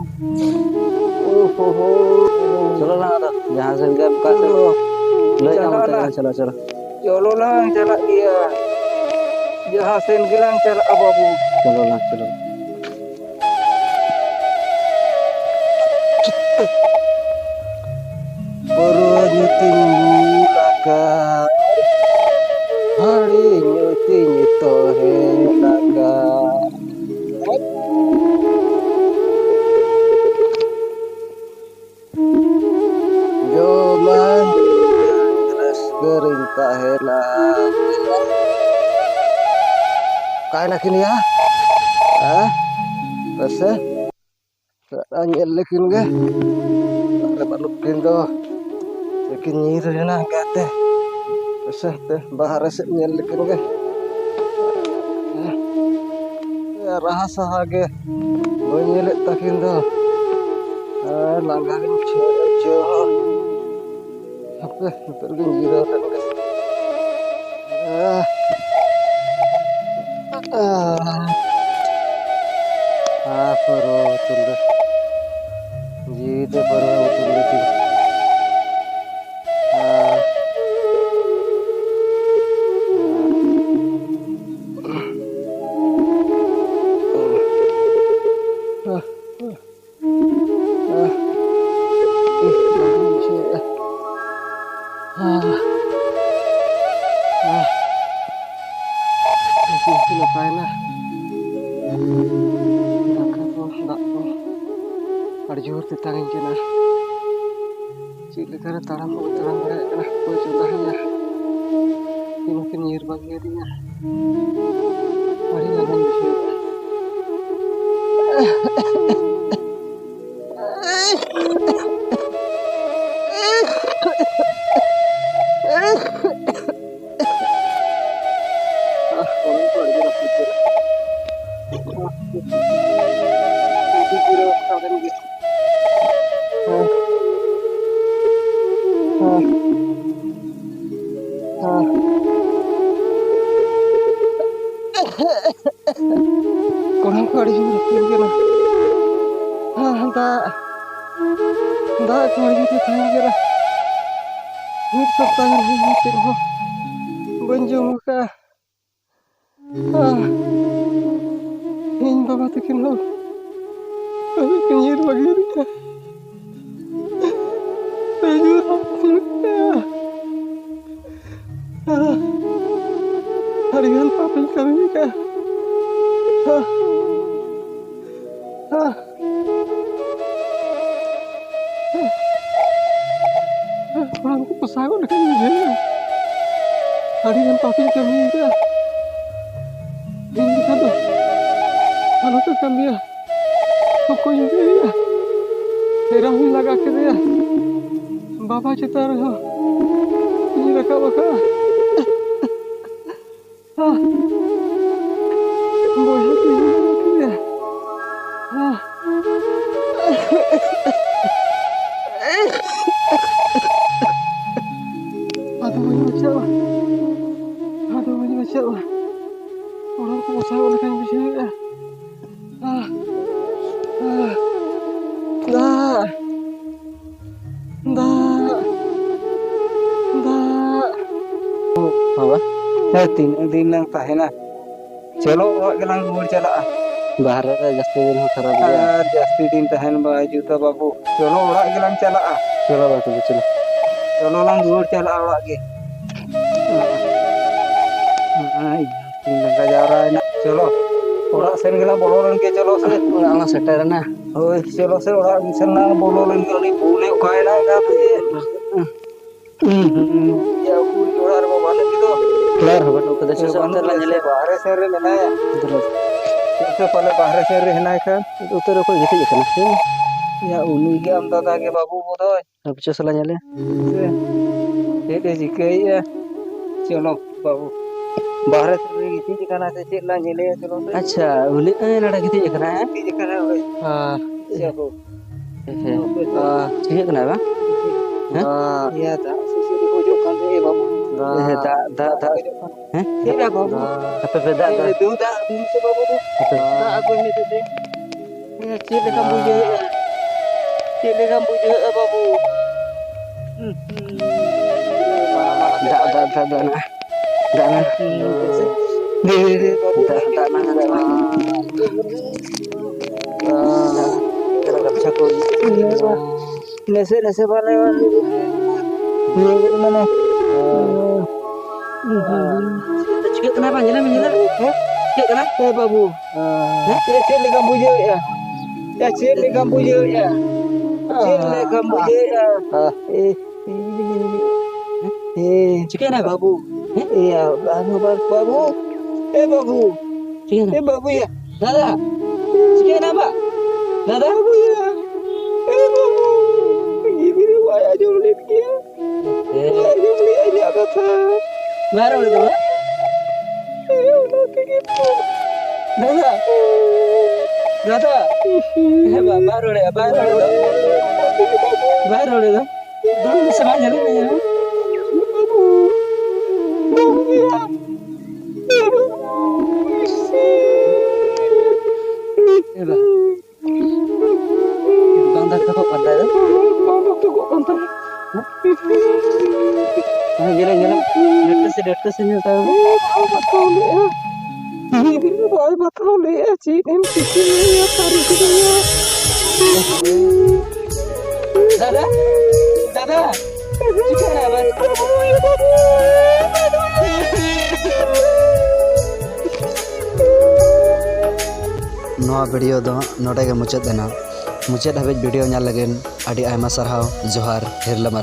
ᱳ ᱦᱳ ᱦᱳ᱾ ᱪᱚᱞᱚ ᱞᱟᱝ ᱟᱫᱚ, ᱡᱟᱦᱟᱸ ᱥᱮᱫ ᱜᱮ ᱚᱱᱠᱟ ᱥᱮᱫ ᱪᱚᱞᱚ᱾ ᱞᱟᱹᱭ ᱟᱢ ᱪᱟᱞᱟᱜ ᱚᱱᱛᱮ ᱟᱞᱟᱝ᱾ ᱜᱮᱞᱟᱝ ᱪᱟᱞᱟᱜᱼᱟ, ᱪᱚᱞᱚ᱾ ᱪᱚᱞᱚ ᱞᱟᱝ ᱪᱟᱞᱟᱜ ᱜᱮᱭᱟ᱾ ᱡᱟᱦᱟᱸ ᱥᱮᱱ ᱜᱮᱞᱟᱝ ᱪᱟᱞᱟᱜᱼᱟ ᱵᱟᱹᱵᱩ᱾ ᱪᱚᱞᱚ ᱞᱟᱝ, ᱪᱚᱞᱚ᱾ ᱯᱟᱹᱨᱣᱟᱹ ᱧᱩᱛᱤᱧ ᱵᱩᱞ ᱟᱠᱟᱫ, ᱦᱟᱺᱰᱤ ᱧᱩᱛᱤᱧ ᱛᱚᱦᱮᱞ ᱟᱠᱟᱫ᱾ ᱡᱚᱢᱟᱹᱧ, ᱨᱟᱹᱥᱠᱟᱹ ᱨᱤᱧ ᱛᱟᱦᱮᱱᱟ᱾ ᱚᱠᱟᱭ ᱱᱟᱠᱤᱱ ᱭᱟ? ᱦᱮᱸ? ᱯᱮᱥᱮ? ᱧᱮᱞ ᱞᱮᱠᱤᱱ ᱜᱮ᱾ ᱚᱠᱟᱨᱮ ᱵᱟᱹᱱᱩᱜ ᱠᱤᱱ ᱫᱚ᱾ ᱥᱮᱠᱤᱱ ᱧᱤᱨ ᱮᱱᱟ ᱦᱟᱱᱠᱟᱛᱮ᱾ ᱯᱮᱥᱮ ᱦᱟᱱᱛᱮ ᱵᱟᱦᱨᱮ ᱥᱮᱫ ᱧᱮᱞ ᱞᱮᱠᱤᱱ ᱜᱮ᱾ ᱨᱟᱦᱟ ᱥᱟᱦᱟ ᱜᱮ ᱵᱟᱹᱧ ᱧᱮᱞᱮᱫ ᱛᱟᱹᱠᱤᱱ ᱫᱚ᱾ ᱟᱨ ᱞᱟᱸᱜᱟ ᱜᱤᱧ ᱵᱩᱡᱷᱟᱹᱣᱮᱫᱼᱟ ᱵᱩᱡᱷᱟᱹᱣ ᱦᱚᱸ᱾ ᱦᱟᱯᱮ, ᱱᱤᱛᱚᱜ ᱜᱤᱧ ᱡᱤᱨᱟᱹᱣ ᱦᱟᱛᱟᱲ ᱞᱮᱱᱜᱮ᱾ ᱟᱦ, ᱟᱦ, ᱟᱦ, ᱯᱟᱹᱨᱣᱟᱹ ᱵᱳᱛᱚᱞ ᱫᱚ᱾ ᱡᱤᱣᱤ ᱫᱚ ᱯᱟᱹᱨᱣᱟᱹ ᱵᱳᱛᱚᱞ ᱫᱚ ᱛᱤᱧ᱾ ᱟᱦ᱾ ᱟᱦ, ᱩᱦ, ᱞᱟᱸᱜᱟᱧ ᱵᱩᱡᱷᱟᱹᱣᱮᱫᱼᱟ᱾ ᱟᱦ, ᱟᱦ, ᱱᱟᱥᱮ ᱱᱟᱥᱮ ᱱᱟᱯᱟᱭᱮᱱᱟ᱾ ᱫᱟᱠᱟ ᱠᱚ, ᱫᱟᱜ ᱠᱚ ᱟᱹᱰᱤ ᱡᱳᱨ ᱛᱮᱛᱟᱝᱤᱧ ᱠᱟᱱᱟ᱾ ᱪᱮᱫ ᱞᱮᱠᱟᱨᱮ ᱛᱟᱲᱟᱢ ᱦᱚᱸ ᱵᱟᱹᱧ ᱛᱟᱲᱟᱢ ᱫᱟᱲᱮᱭᱟᱜ ᱠᱟᱱᱟ᱾ ᱚᱠᱚᱭ ᱪᱚᱸᱫᱟ ᱦᱟᱹᱧᱟ? ᱩᱱᱠᱤᱱ ᱦᱚᱸᱠᱤᱱ ᱧᱤᱨ ᱵᱟᱹᱜᱤᱭᱟᱫᱤᱧᱟ᱾ ᱟᱹᱰᱤ ᱞᱟᱸᱜᱟᱧ ᱵᱩᱡᱷᱟᱹᱣᱮᱫᱼᱟ᱾ ᱟᱦ, ᱦᱚᱲᱢᱚ ᱠᱚ ᱟᱹᱰᱤ ᱡᱳᱨ ᱦᱟᱹᱥᱩ ᱠᱟᱱᱟ᱾ ᱟᱹᱰᱤ ᱡᱳᱨ ᱦᱟᱹᱥᱩ ᱠᱟᱱ ᱜᱮᱭᱟ᱾ ᱦᱮᱸ᱾ ᱦᱮᱸ᱾ ᱦᱮᱸ᱾ ᱠᱚᱲᱟᱢ ᱠᱚ ᱟᱹᱰᱤ ᱡᱳᱨ ᱨᱟᱹᱯᱩᱫ ᱠᱟᱱᱟ᱾ ᱦᱮᱸ, ᱫᱟᱜ, ᱫᱟᱜ ᱠᱚ ᱟᱹᱰᱤ ᱡᱳᱨ ᱛᱟᱦᱮᱸ ᱠᱟᱱᱟ᱾ ᱢᱤᱫ ᱥᱚᱯᱛᱟᱦᱚ ᱜᱟᱱ ᱦᱩᱭᱱᱟ, ᱪᱮᱫ ᱦᱚᱸ ᱵᱟᱹᱧ ᱡᱚᱢ ᱟᱠᱟᱫᱼᱟ᱾ ᱟᱦ, ᱤᱧ ᱵᱟᱵᱟ ᱛᱟᱹᱠᱤᱱ ᱦᱚᱸ ᱠᱟᱹᱢᱤ ᱠᱤᱱ ᱧᱤᱨ ᱵᱟᱹᱜᱤᱭᱟᱫᱤᱧᱟ᱾ ᱟᱹᱰᱤ ᱡᱳᱨ ᱨᱟᱹᱯᱩᱫ ᱠᱟᱱᱟ᱾ ᱟᱦ, ᱟᱹᱰᱤᱜᱟᱱ ᱯᱟᱯᱤᱧ ᱠᱟᱹᱢᱤ ᱟᱠᱟᱫᱼᱟ᱾ ᱟᱦ, ᱟᱦ᱾ ᱠᱚᱲᱟᱢ ᱠᱚ ᱯᱚᱥᱟᱣ ᱜᱚᱫ ᱞᱮᱠᱷᱟᱱ ᱵᱩᱡᱷᱟᱹᱣᱟ᱾ ᱟᱹᱰᱤ ᱜᱟᱱ ᱯᱟᱯᱤᱧ ᱠᱟᱹᱢᱤ ᱟᱠᱟᱫᱼᱟ᱾ ᱤᱧ ᱞᱮᱠᱟ ᱫᱚ ᱟᱞᱚ ᱯᱮ ᱠᱟᱹᱢᱤᱭᱟ᱾ ᱚᱠᱚᱭ ᱤᱧ ᱞᱟᱹᱭᱟ? ᱮᱨᱟ ᱦᱚᱸᱧ ᱞᱟᱜᱟ ᱠᱮᱫᱮᱭᱟ᱾ ᱵᱟᱵᱟ ᱪᱮᱛᱟᱱ ᱨᱮᱦᱚᱸ ᱤᱧ ᱨᱟᱠᱟᱵ ᱟᱠᱟᱫᱼᱟ᱾ ᱟᱦ! ᱵᱚᱭᱦᱟ ᱛᱤᱧ ᱦᱚᱸ ᱵᱟᱹᱱᱩᱜ ᱠᱤᱱᱟ᱾ ᱟᱦ! ᱥᱟᱵ ᱞᱮᱠᱟᱧ ᱵᱩᱡᱷᱟᱹᱣᱮᱫᱼᱟ᱾ ᱟᱦ, ᱟᱦ, ᱫᱟᱜ, ᱫᱟᱜ, ᱫᱟᱜ᱾ ᱵᱟᱵᱟ, ᱦᱮᱸ, ᱛᱤᱱᱟᱹᱜ ᱫᱤᱱ ᱞᱟᱝ ᱛᱟᱦᱮᱱᱟ? ᱪᱚᱞᱚ, ᱚᱲᱟᱜ ᱜᱮᱞᱟᱝ ᱨᱩᱣᱟᱹᱲ ᱪᱟᱞᱟᱜᱼᱟ᱾ ᱵᱟᱦᱨᱮ ᱨᱮ ᱡᱟᱹᱥᱛᱤ ᱫᱤᱱ ᱦᱚᱸ ᱠᱷᱟᱨᱟᱯ ᱜᱮᱭᱟ᱾ ᱟᱨ ᱡᱟᱹᱥᱛᱤ ᱫᱤᱱ ᱛᱟᱦᱮᱱ ᱵᱟᱭ ᱡᱩᱛᱟ, ᱵᱟᱹᱵᱩ᱾ ᱪᱚᱞᱚ, ᱚᱲᱟᱜ ᱜᱮᱞᱟᱝ ᱪᱟᱞᱟᱜᱼᱟ᱾ ᱪᱚᱞᱚ, ᱵᱟᱹᱵᱩ, ᱪᱚᱞᱚ᱾ ᱪᱚᱞᱚ ᱞᱟᱝ ᱨᱩᱣᱟᱹᱲ ᱪᱟᱞᱟᱜᱼᱟ ᱚᱲᱟᱜ ᱜᱮ᱾ ᱟᱭ, ᱛᱤᱧ ᱞᱟᱸᱜᱟ ᱡᱟᱣᱨᱟᱭᱮᱱᱟ᱾ ᱪᱚᱞᱚ, ᱚᱲᱟᱜ ᱥᱮᱱ ᱜᱮᱞᱟᱝ ᱵᱚᱞᱚ ᱞᱮᱱ ᱜᱮ, ᱪᱚᱞᱚ ᱥᱮ᱾ ᱚᱲᱟᱜ ᱢᱟ ᱥᱮᱴᱮᱨᱮᱱᱟ᱾ ᱦᱳᱭ, ᱪᱚᱞᱚ ᱥᱮ, ᱚᱲᱟᱜ ᱥᱮᱱ ᱞᱟᱝ ᱵᱚᱞᱚ ᱞᱮᱱ ᱜᱮ᱾ ᱩᱱᱤ ᱵᱩᱞᱮ ᱚᱠᱟᱭᱮᱱᱟ ᱮᱱᱟᱱ ᱨᱮ? ᱦᱩᱸ, ᱦᱩᱸ᱾ ᱭᱟ, ᱩᱠᱩᱨ ᱚᱲᱟᱜ ᱨᱮᱢᱟ ᱵᱟᱹᱱᱩᱜ ᱜᱮᱫᱚ᱾ ᱚᱲᱟᱜ ᱨᱮᱦᱚᱸ ᱵᱟᱹᱱᱩᱜ ᱠᱟᱫᱟ᱾ ᱥᱮ ᱵᱟᱹᱱᱩᱜ ᱚᱱᱛᱮ ᱨᱮ ᱜᱮᱭᱟ, ᱧᱮᱞᱮ᱾ ᱥᱮ ᱵᱟᱦᱨᱮ ᱥᱮᱱ ᱨᱮ ᱢᱮᱱᱟᱭᱟ᱾ ᱩᱫᱷᱟᱹᱨ᱾ ᱥᱮ ᱯᱟᱞᱮ ᱵᱟᱦᱨᱮ ᱥᱮᱱ ᱨᱮ ᱦᱮᱱᱟᱭ ᱠᱷᱟᱱ᱾ ᱩᱛᱟᱹᱨ ᱨᱮᱠᱚ ᱜᱤᱛᱤᱡ ᱟᱠᱟᱱᱟ᱾ ᱭᱟ, ᱩᱱᱤ ᱜᱮ ᱟᱢ ᱫᱟᱫᱟ ᱜᱮ ᱵᱟᱹᱵᱩ ᱵᱚᱫᱚᱭ᱾ ᱟᱯᱮ ᱪᱚ ᱥᱟᱞᱟ ᱧᱮᱞᱮ᱾ ᱥᱮ ᱪᱮᱫ ᱮ ᱪᱤᱠᱟᱹᱭᱮᱫᱼᱟ? ᱪᱚᱞᱚ ᱵᱟᱹᱵᱩ, ᱵᱟᱦᱨᱮ ᱥᱮᱱ ᱨᱮ ᱜᱤᱛᱤᱡ ᱟᱠᱟᱱᱟ ᱥᱮ ᱪᱮᱫ ᱞᱟᱝ ᱧᱮᱞᱮᱭᱟ? ᱪᱚᱞᱚ ᱥᱮ᱾ ᱟᱪᱪᱷᱟ, ᱩᱱᱤ, ᱮ, ᱱᱚᱰᱮ ᱜᱤᱛᱤᱡ ᱟᱠᱟᱱᱟᱭ, ᱦᱮᱸ? ᱜᱤᱛᱤᱡ ᱟᱠᱟᱱᱟᱭ ᱦᱳᱭ᱾ ᱦᱮᱸ᱾ ᱪᱮᱫ ᱦᱚᱸ᱾ ᱦᱮᱸ᱾ ᱪᱤᱠᱟᱹᱜ ᱠᱟᱱᱟ ᱵᱟᱝ? ᱦᱮᱸ? ᱦᱮᱸ? ᱭᱟ, ᱫᱟᱜ ᱥᱤᱥᱤᱨ ᱠᱚ ᱦᱤᱡᱩᱜ ᱠᱟᱱ ᱛᱟᱦᱮᱸ ᱵᱟᱹᱵᱩ᱾ ᱦᱮᱸ, ᱫᱟᱜ, ᱫᱟᱜ, ᱫᱟᱜ᱾ ᱦᱮᱸ? ᱪᱮᱫ ᱭᱟ ᱵᱟᱹᱵᱩ? ᱦᱟᱯᱮ ᱯᱮ ᱫᱟᱜ, ᱫᱟᱜ᱾ ᱫᱩ ᱫᱟᱜ ᱫᱩ ᱥᱮ ᱵᱟᱹᱵᱩ ᱫᱚ᱾ ᱦᱟᱯᱮ᱾ ᱫᱟᱜ ᱟᱹᱜᱩᱭ ᱢᱮ ᱫᱮᱫᱮ᱾ ᱦᱮᱸ, ᱪᱮᱫ ᱞᱮᱠᱟᱢ ᱵᱩᱡᱷᱟᱹᱣᱮᱫᱼᱟ? ᱪᱮᱫ ᱞᱮᱠᱟᱢ ᱵᱩᱡᱷᱟᱹᱣᱮᱫᱼᱟ ᱵᱟᱹᱵᱩ? ᱫᱟᱜ, ᱫᱟᱜ, ᱫᱟᱜ, ᱫᱟᱜ ᱢᱮᱱᱟᱜᱼᱟ᱾ ᱫᱟᱜ ᱢᱮᱱᱟᱜᱼᱟ᱾ ᱫᱮ, ᱫᱮ, ᱫᱮ, ᱵᱟᱹᱵᱩ᱾ ᱫᱟᱜ, ᱫᱟᱜ ᱢᱮᱱᱟᱜᱼᱟ, ᱫᱟᱜ ᱢᱮᱱᱟᱜᱼᱟ᱾ ᱱᱟᱥᱮ, ᱱᱟᱥᱮ ᱵᱟᱞᱮ ᱱᱤᱭᱟᱹ ᱢᱟᱱᱮ ᱪᱤᱠᱟᱹᱜ ᱠᱟᱱᱟ ᱵᱟᱝ? ᱧᱮᱞᱮ ᱢᱮ, ᱧᱮᱞᱮ ᱢᱮ᱾ ᱦᱮᱸ? ᱪᱤᱠᱟᱹᱜ ᱠᱟᱱᱟ? ᱮ ᱵᱟᱹᱵᱩ, ᱦᱮᱸ? ᱪᱮᱫ, ᱪᱮᱫ ᱞᱮᱠᱟᱢ ᱵᱩᱡᱷᱟᱹᱣᱮᱫᱼᱟ? ᱭᱟ, ᱪᱮᱫ ᱞᱮᱠᱟᱢ ᱵᱩᱡᱷᱟᱹᱣᱮᱫᱼᱟ? ᱪᱮᱫ ᱞᱮᱠᱟᱢ ᱵᱩᱡᱷᱟᱹᱣᱮᱫᱼᱟ? ᱮ, ᱮ, ᱮ, ᱪᱤᱠᱟᱹᱭᱮᱱᱟ ᱵᱟᱹᱵᱩ? ᱦᱮᱸ? ᱮᱭᱟ, ᱵᱟᱹᱵᱩ, ᱵᱟᱹᱵᱩ, ᱵᱟᱹᱵᱩ᱾ ᱮ ᱵᱟᱹᱵᱩ᱾ ᱪᱤᱠᱟᱹᱭᱮᱱᱟ? ᱮ ᱵᱟᱹᱵᱩᱭᱟ᱾ ᱫᱟᱫᱟ, ᱪᱤᱠᱟᱹᱭᱮᱱᱟ ᱵᱟ? ᱫᱟᱫᱟ? ᱵᱟᱹᱵᱩᱭᱟ᱾ ᱮ ᱵᱟᱹᱵᱩ᱾ ᱜᱤᱫᱽᱨᱟᱹ ᱵᱟᱭ ᱟᱸᱡᱚᱢ ᱞᱮᱫ ᱜᱮᱭᱟ᱾ ᱦᱮᱸ᱾ ᱵᱟᱭ ᱟᱸᱡᱚᱢ ᱞᱮᱫᱼᱟ ᱤᱧᱟᱹᱜ ᱠᱟᱛᱷᱟ᱾ ᱵᱟᱭ ᱨᱚᱲ ᱮᱫᱟ ᱵᱟ? ᱦᱮᱸ, ᱚᱱᱟ ᱛᱮᱜᱮ ᱛᱚ᱾ ᱫᱟᱫᱟ᱾ ᱫᱟᱫᱟ᱾ ᱦᱮᱸ ᱵᱟ, ᱵᱟᱭ ᱨᱚᱲᱮᱫᱼᱟ, ᱵᱟᱭ ᱨᱚᱲᱮᱫᱼᱟ᱾ ᱵᱟᱭ ᱨᱚᱲᱮᱫᱟ᱾ ᱫᱩᱲᱩᱵ ᱢᱮᱥᱮ, ᱵᱟᱝ ᱧᱮᱞᱚᱜ ᱠᱟᱱᱟ᱾ ᱵᱟᱹᱵᱩᱭᱟ᱾ ᱰᱟᱠᱛᱟᱨ ᱥᱮ, ᱰᱟᱠᱛᱟᱨ ᱥᱮ ᱧᱮᱞ ᱛᱟᱭ ᱢᱮ᱾ ᱵᱟᱭ ᱵᱟᱛᱟᱣ ᱞᱮᱫᱼᱟ᱾ ᱪᱮᱫ ᱮᱢ ᱪᱤᱠᱟᱹᱭᱟ, ᱥᱟᱹᱨᱤ ᱠᱮᱫᱮᱭᱟ᱾ ᱫᱟᱫᱟ, ᱫᱟᱫᱟ, ᱪᱤᱠᱟᱹᱭᱮᱱᱟ ᱟᱵᱟᱨ? ᱱᱚᱣᱟ ᱵᱷᱤᱰᱤᱭᱳ ᱫᱚ ᱱᱚᱰᱮ ᱜᱮ ᱢᱩᱪᱟᱹᱫ ᱮᱱᱟ᱾ ᱢᱩᱪᱟᱹᱫ ᱦᱟᱹᱵᱤᱡ ᱵᱷᱤᱰᱤᱭᱳ ᱧᱮᱞ ᱞᱟᱹᱜᱤᱫ ᱟᱹᱰᱤ ᱟᱭᱢᱟ ᱥᱟᱨᱦᱟᱣ᱾ ᱡᱚᱦᱟᱨ, ᱦᱤᱨᱞᱟᱹ ᱢᱟᱨᱟᱝ᱾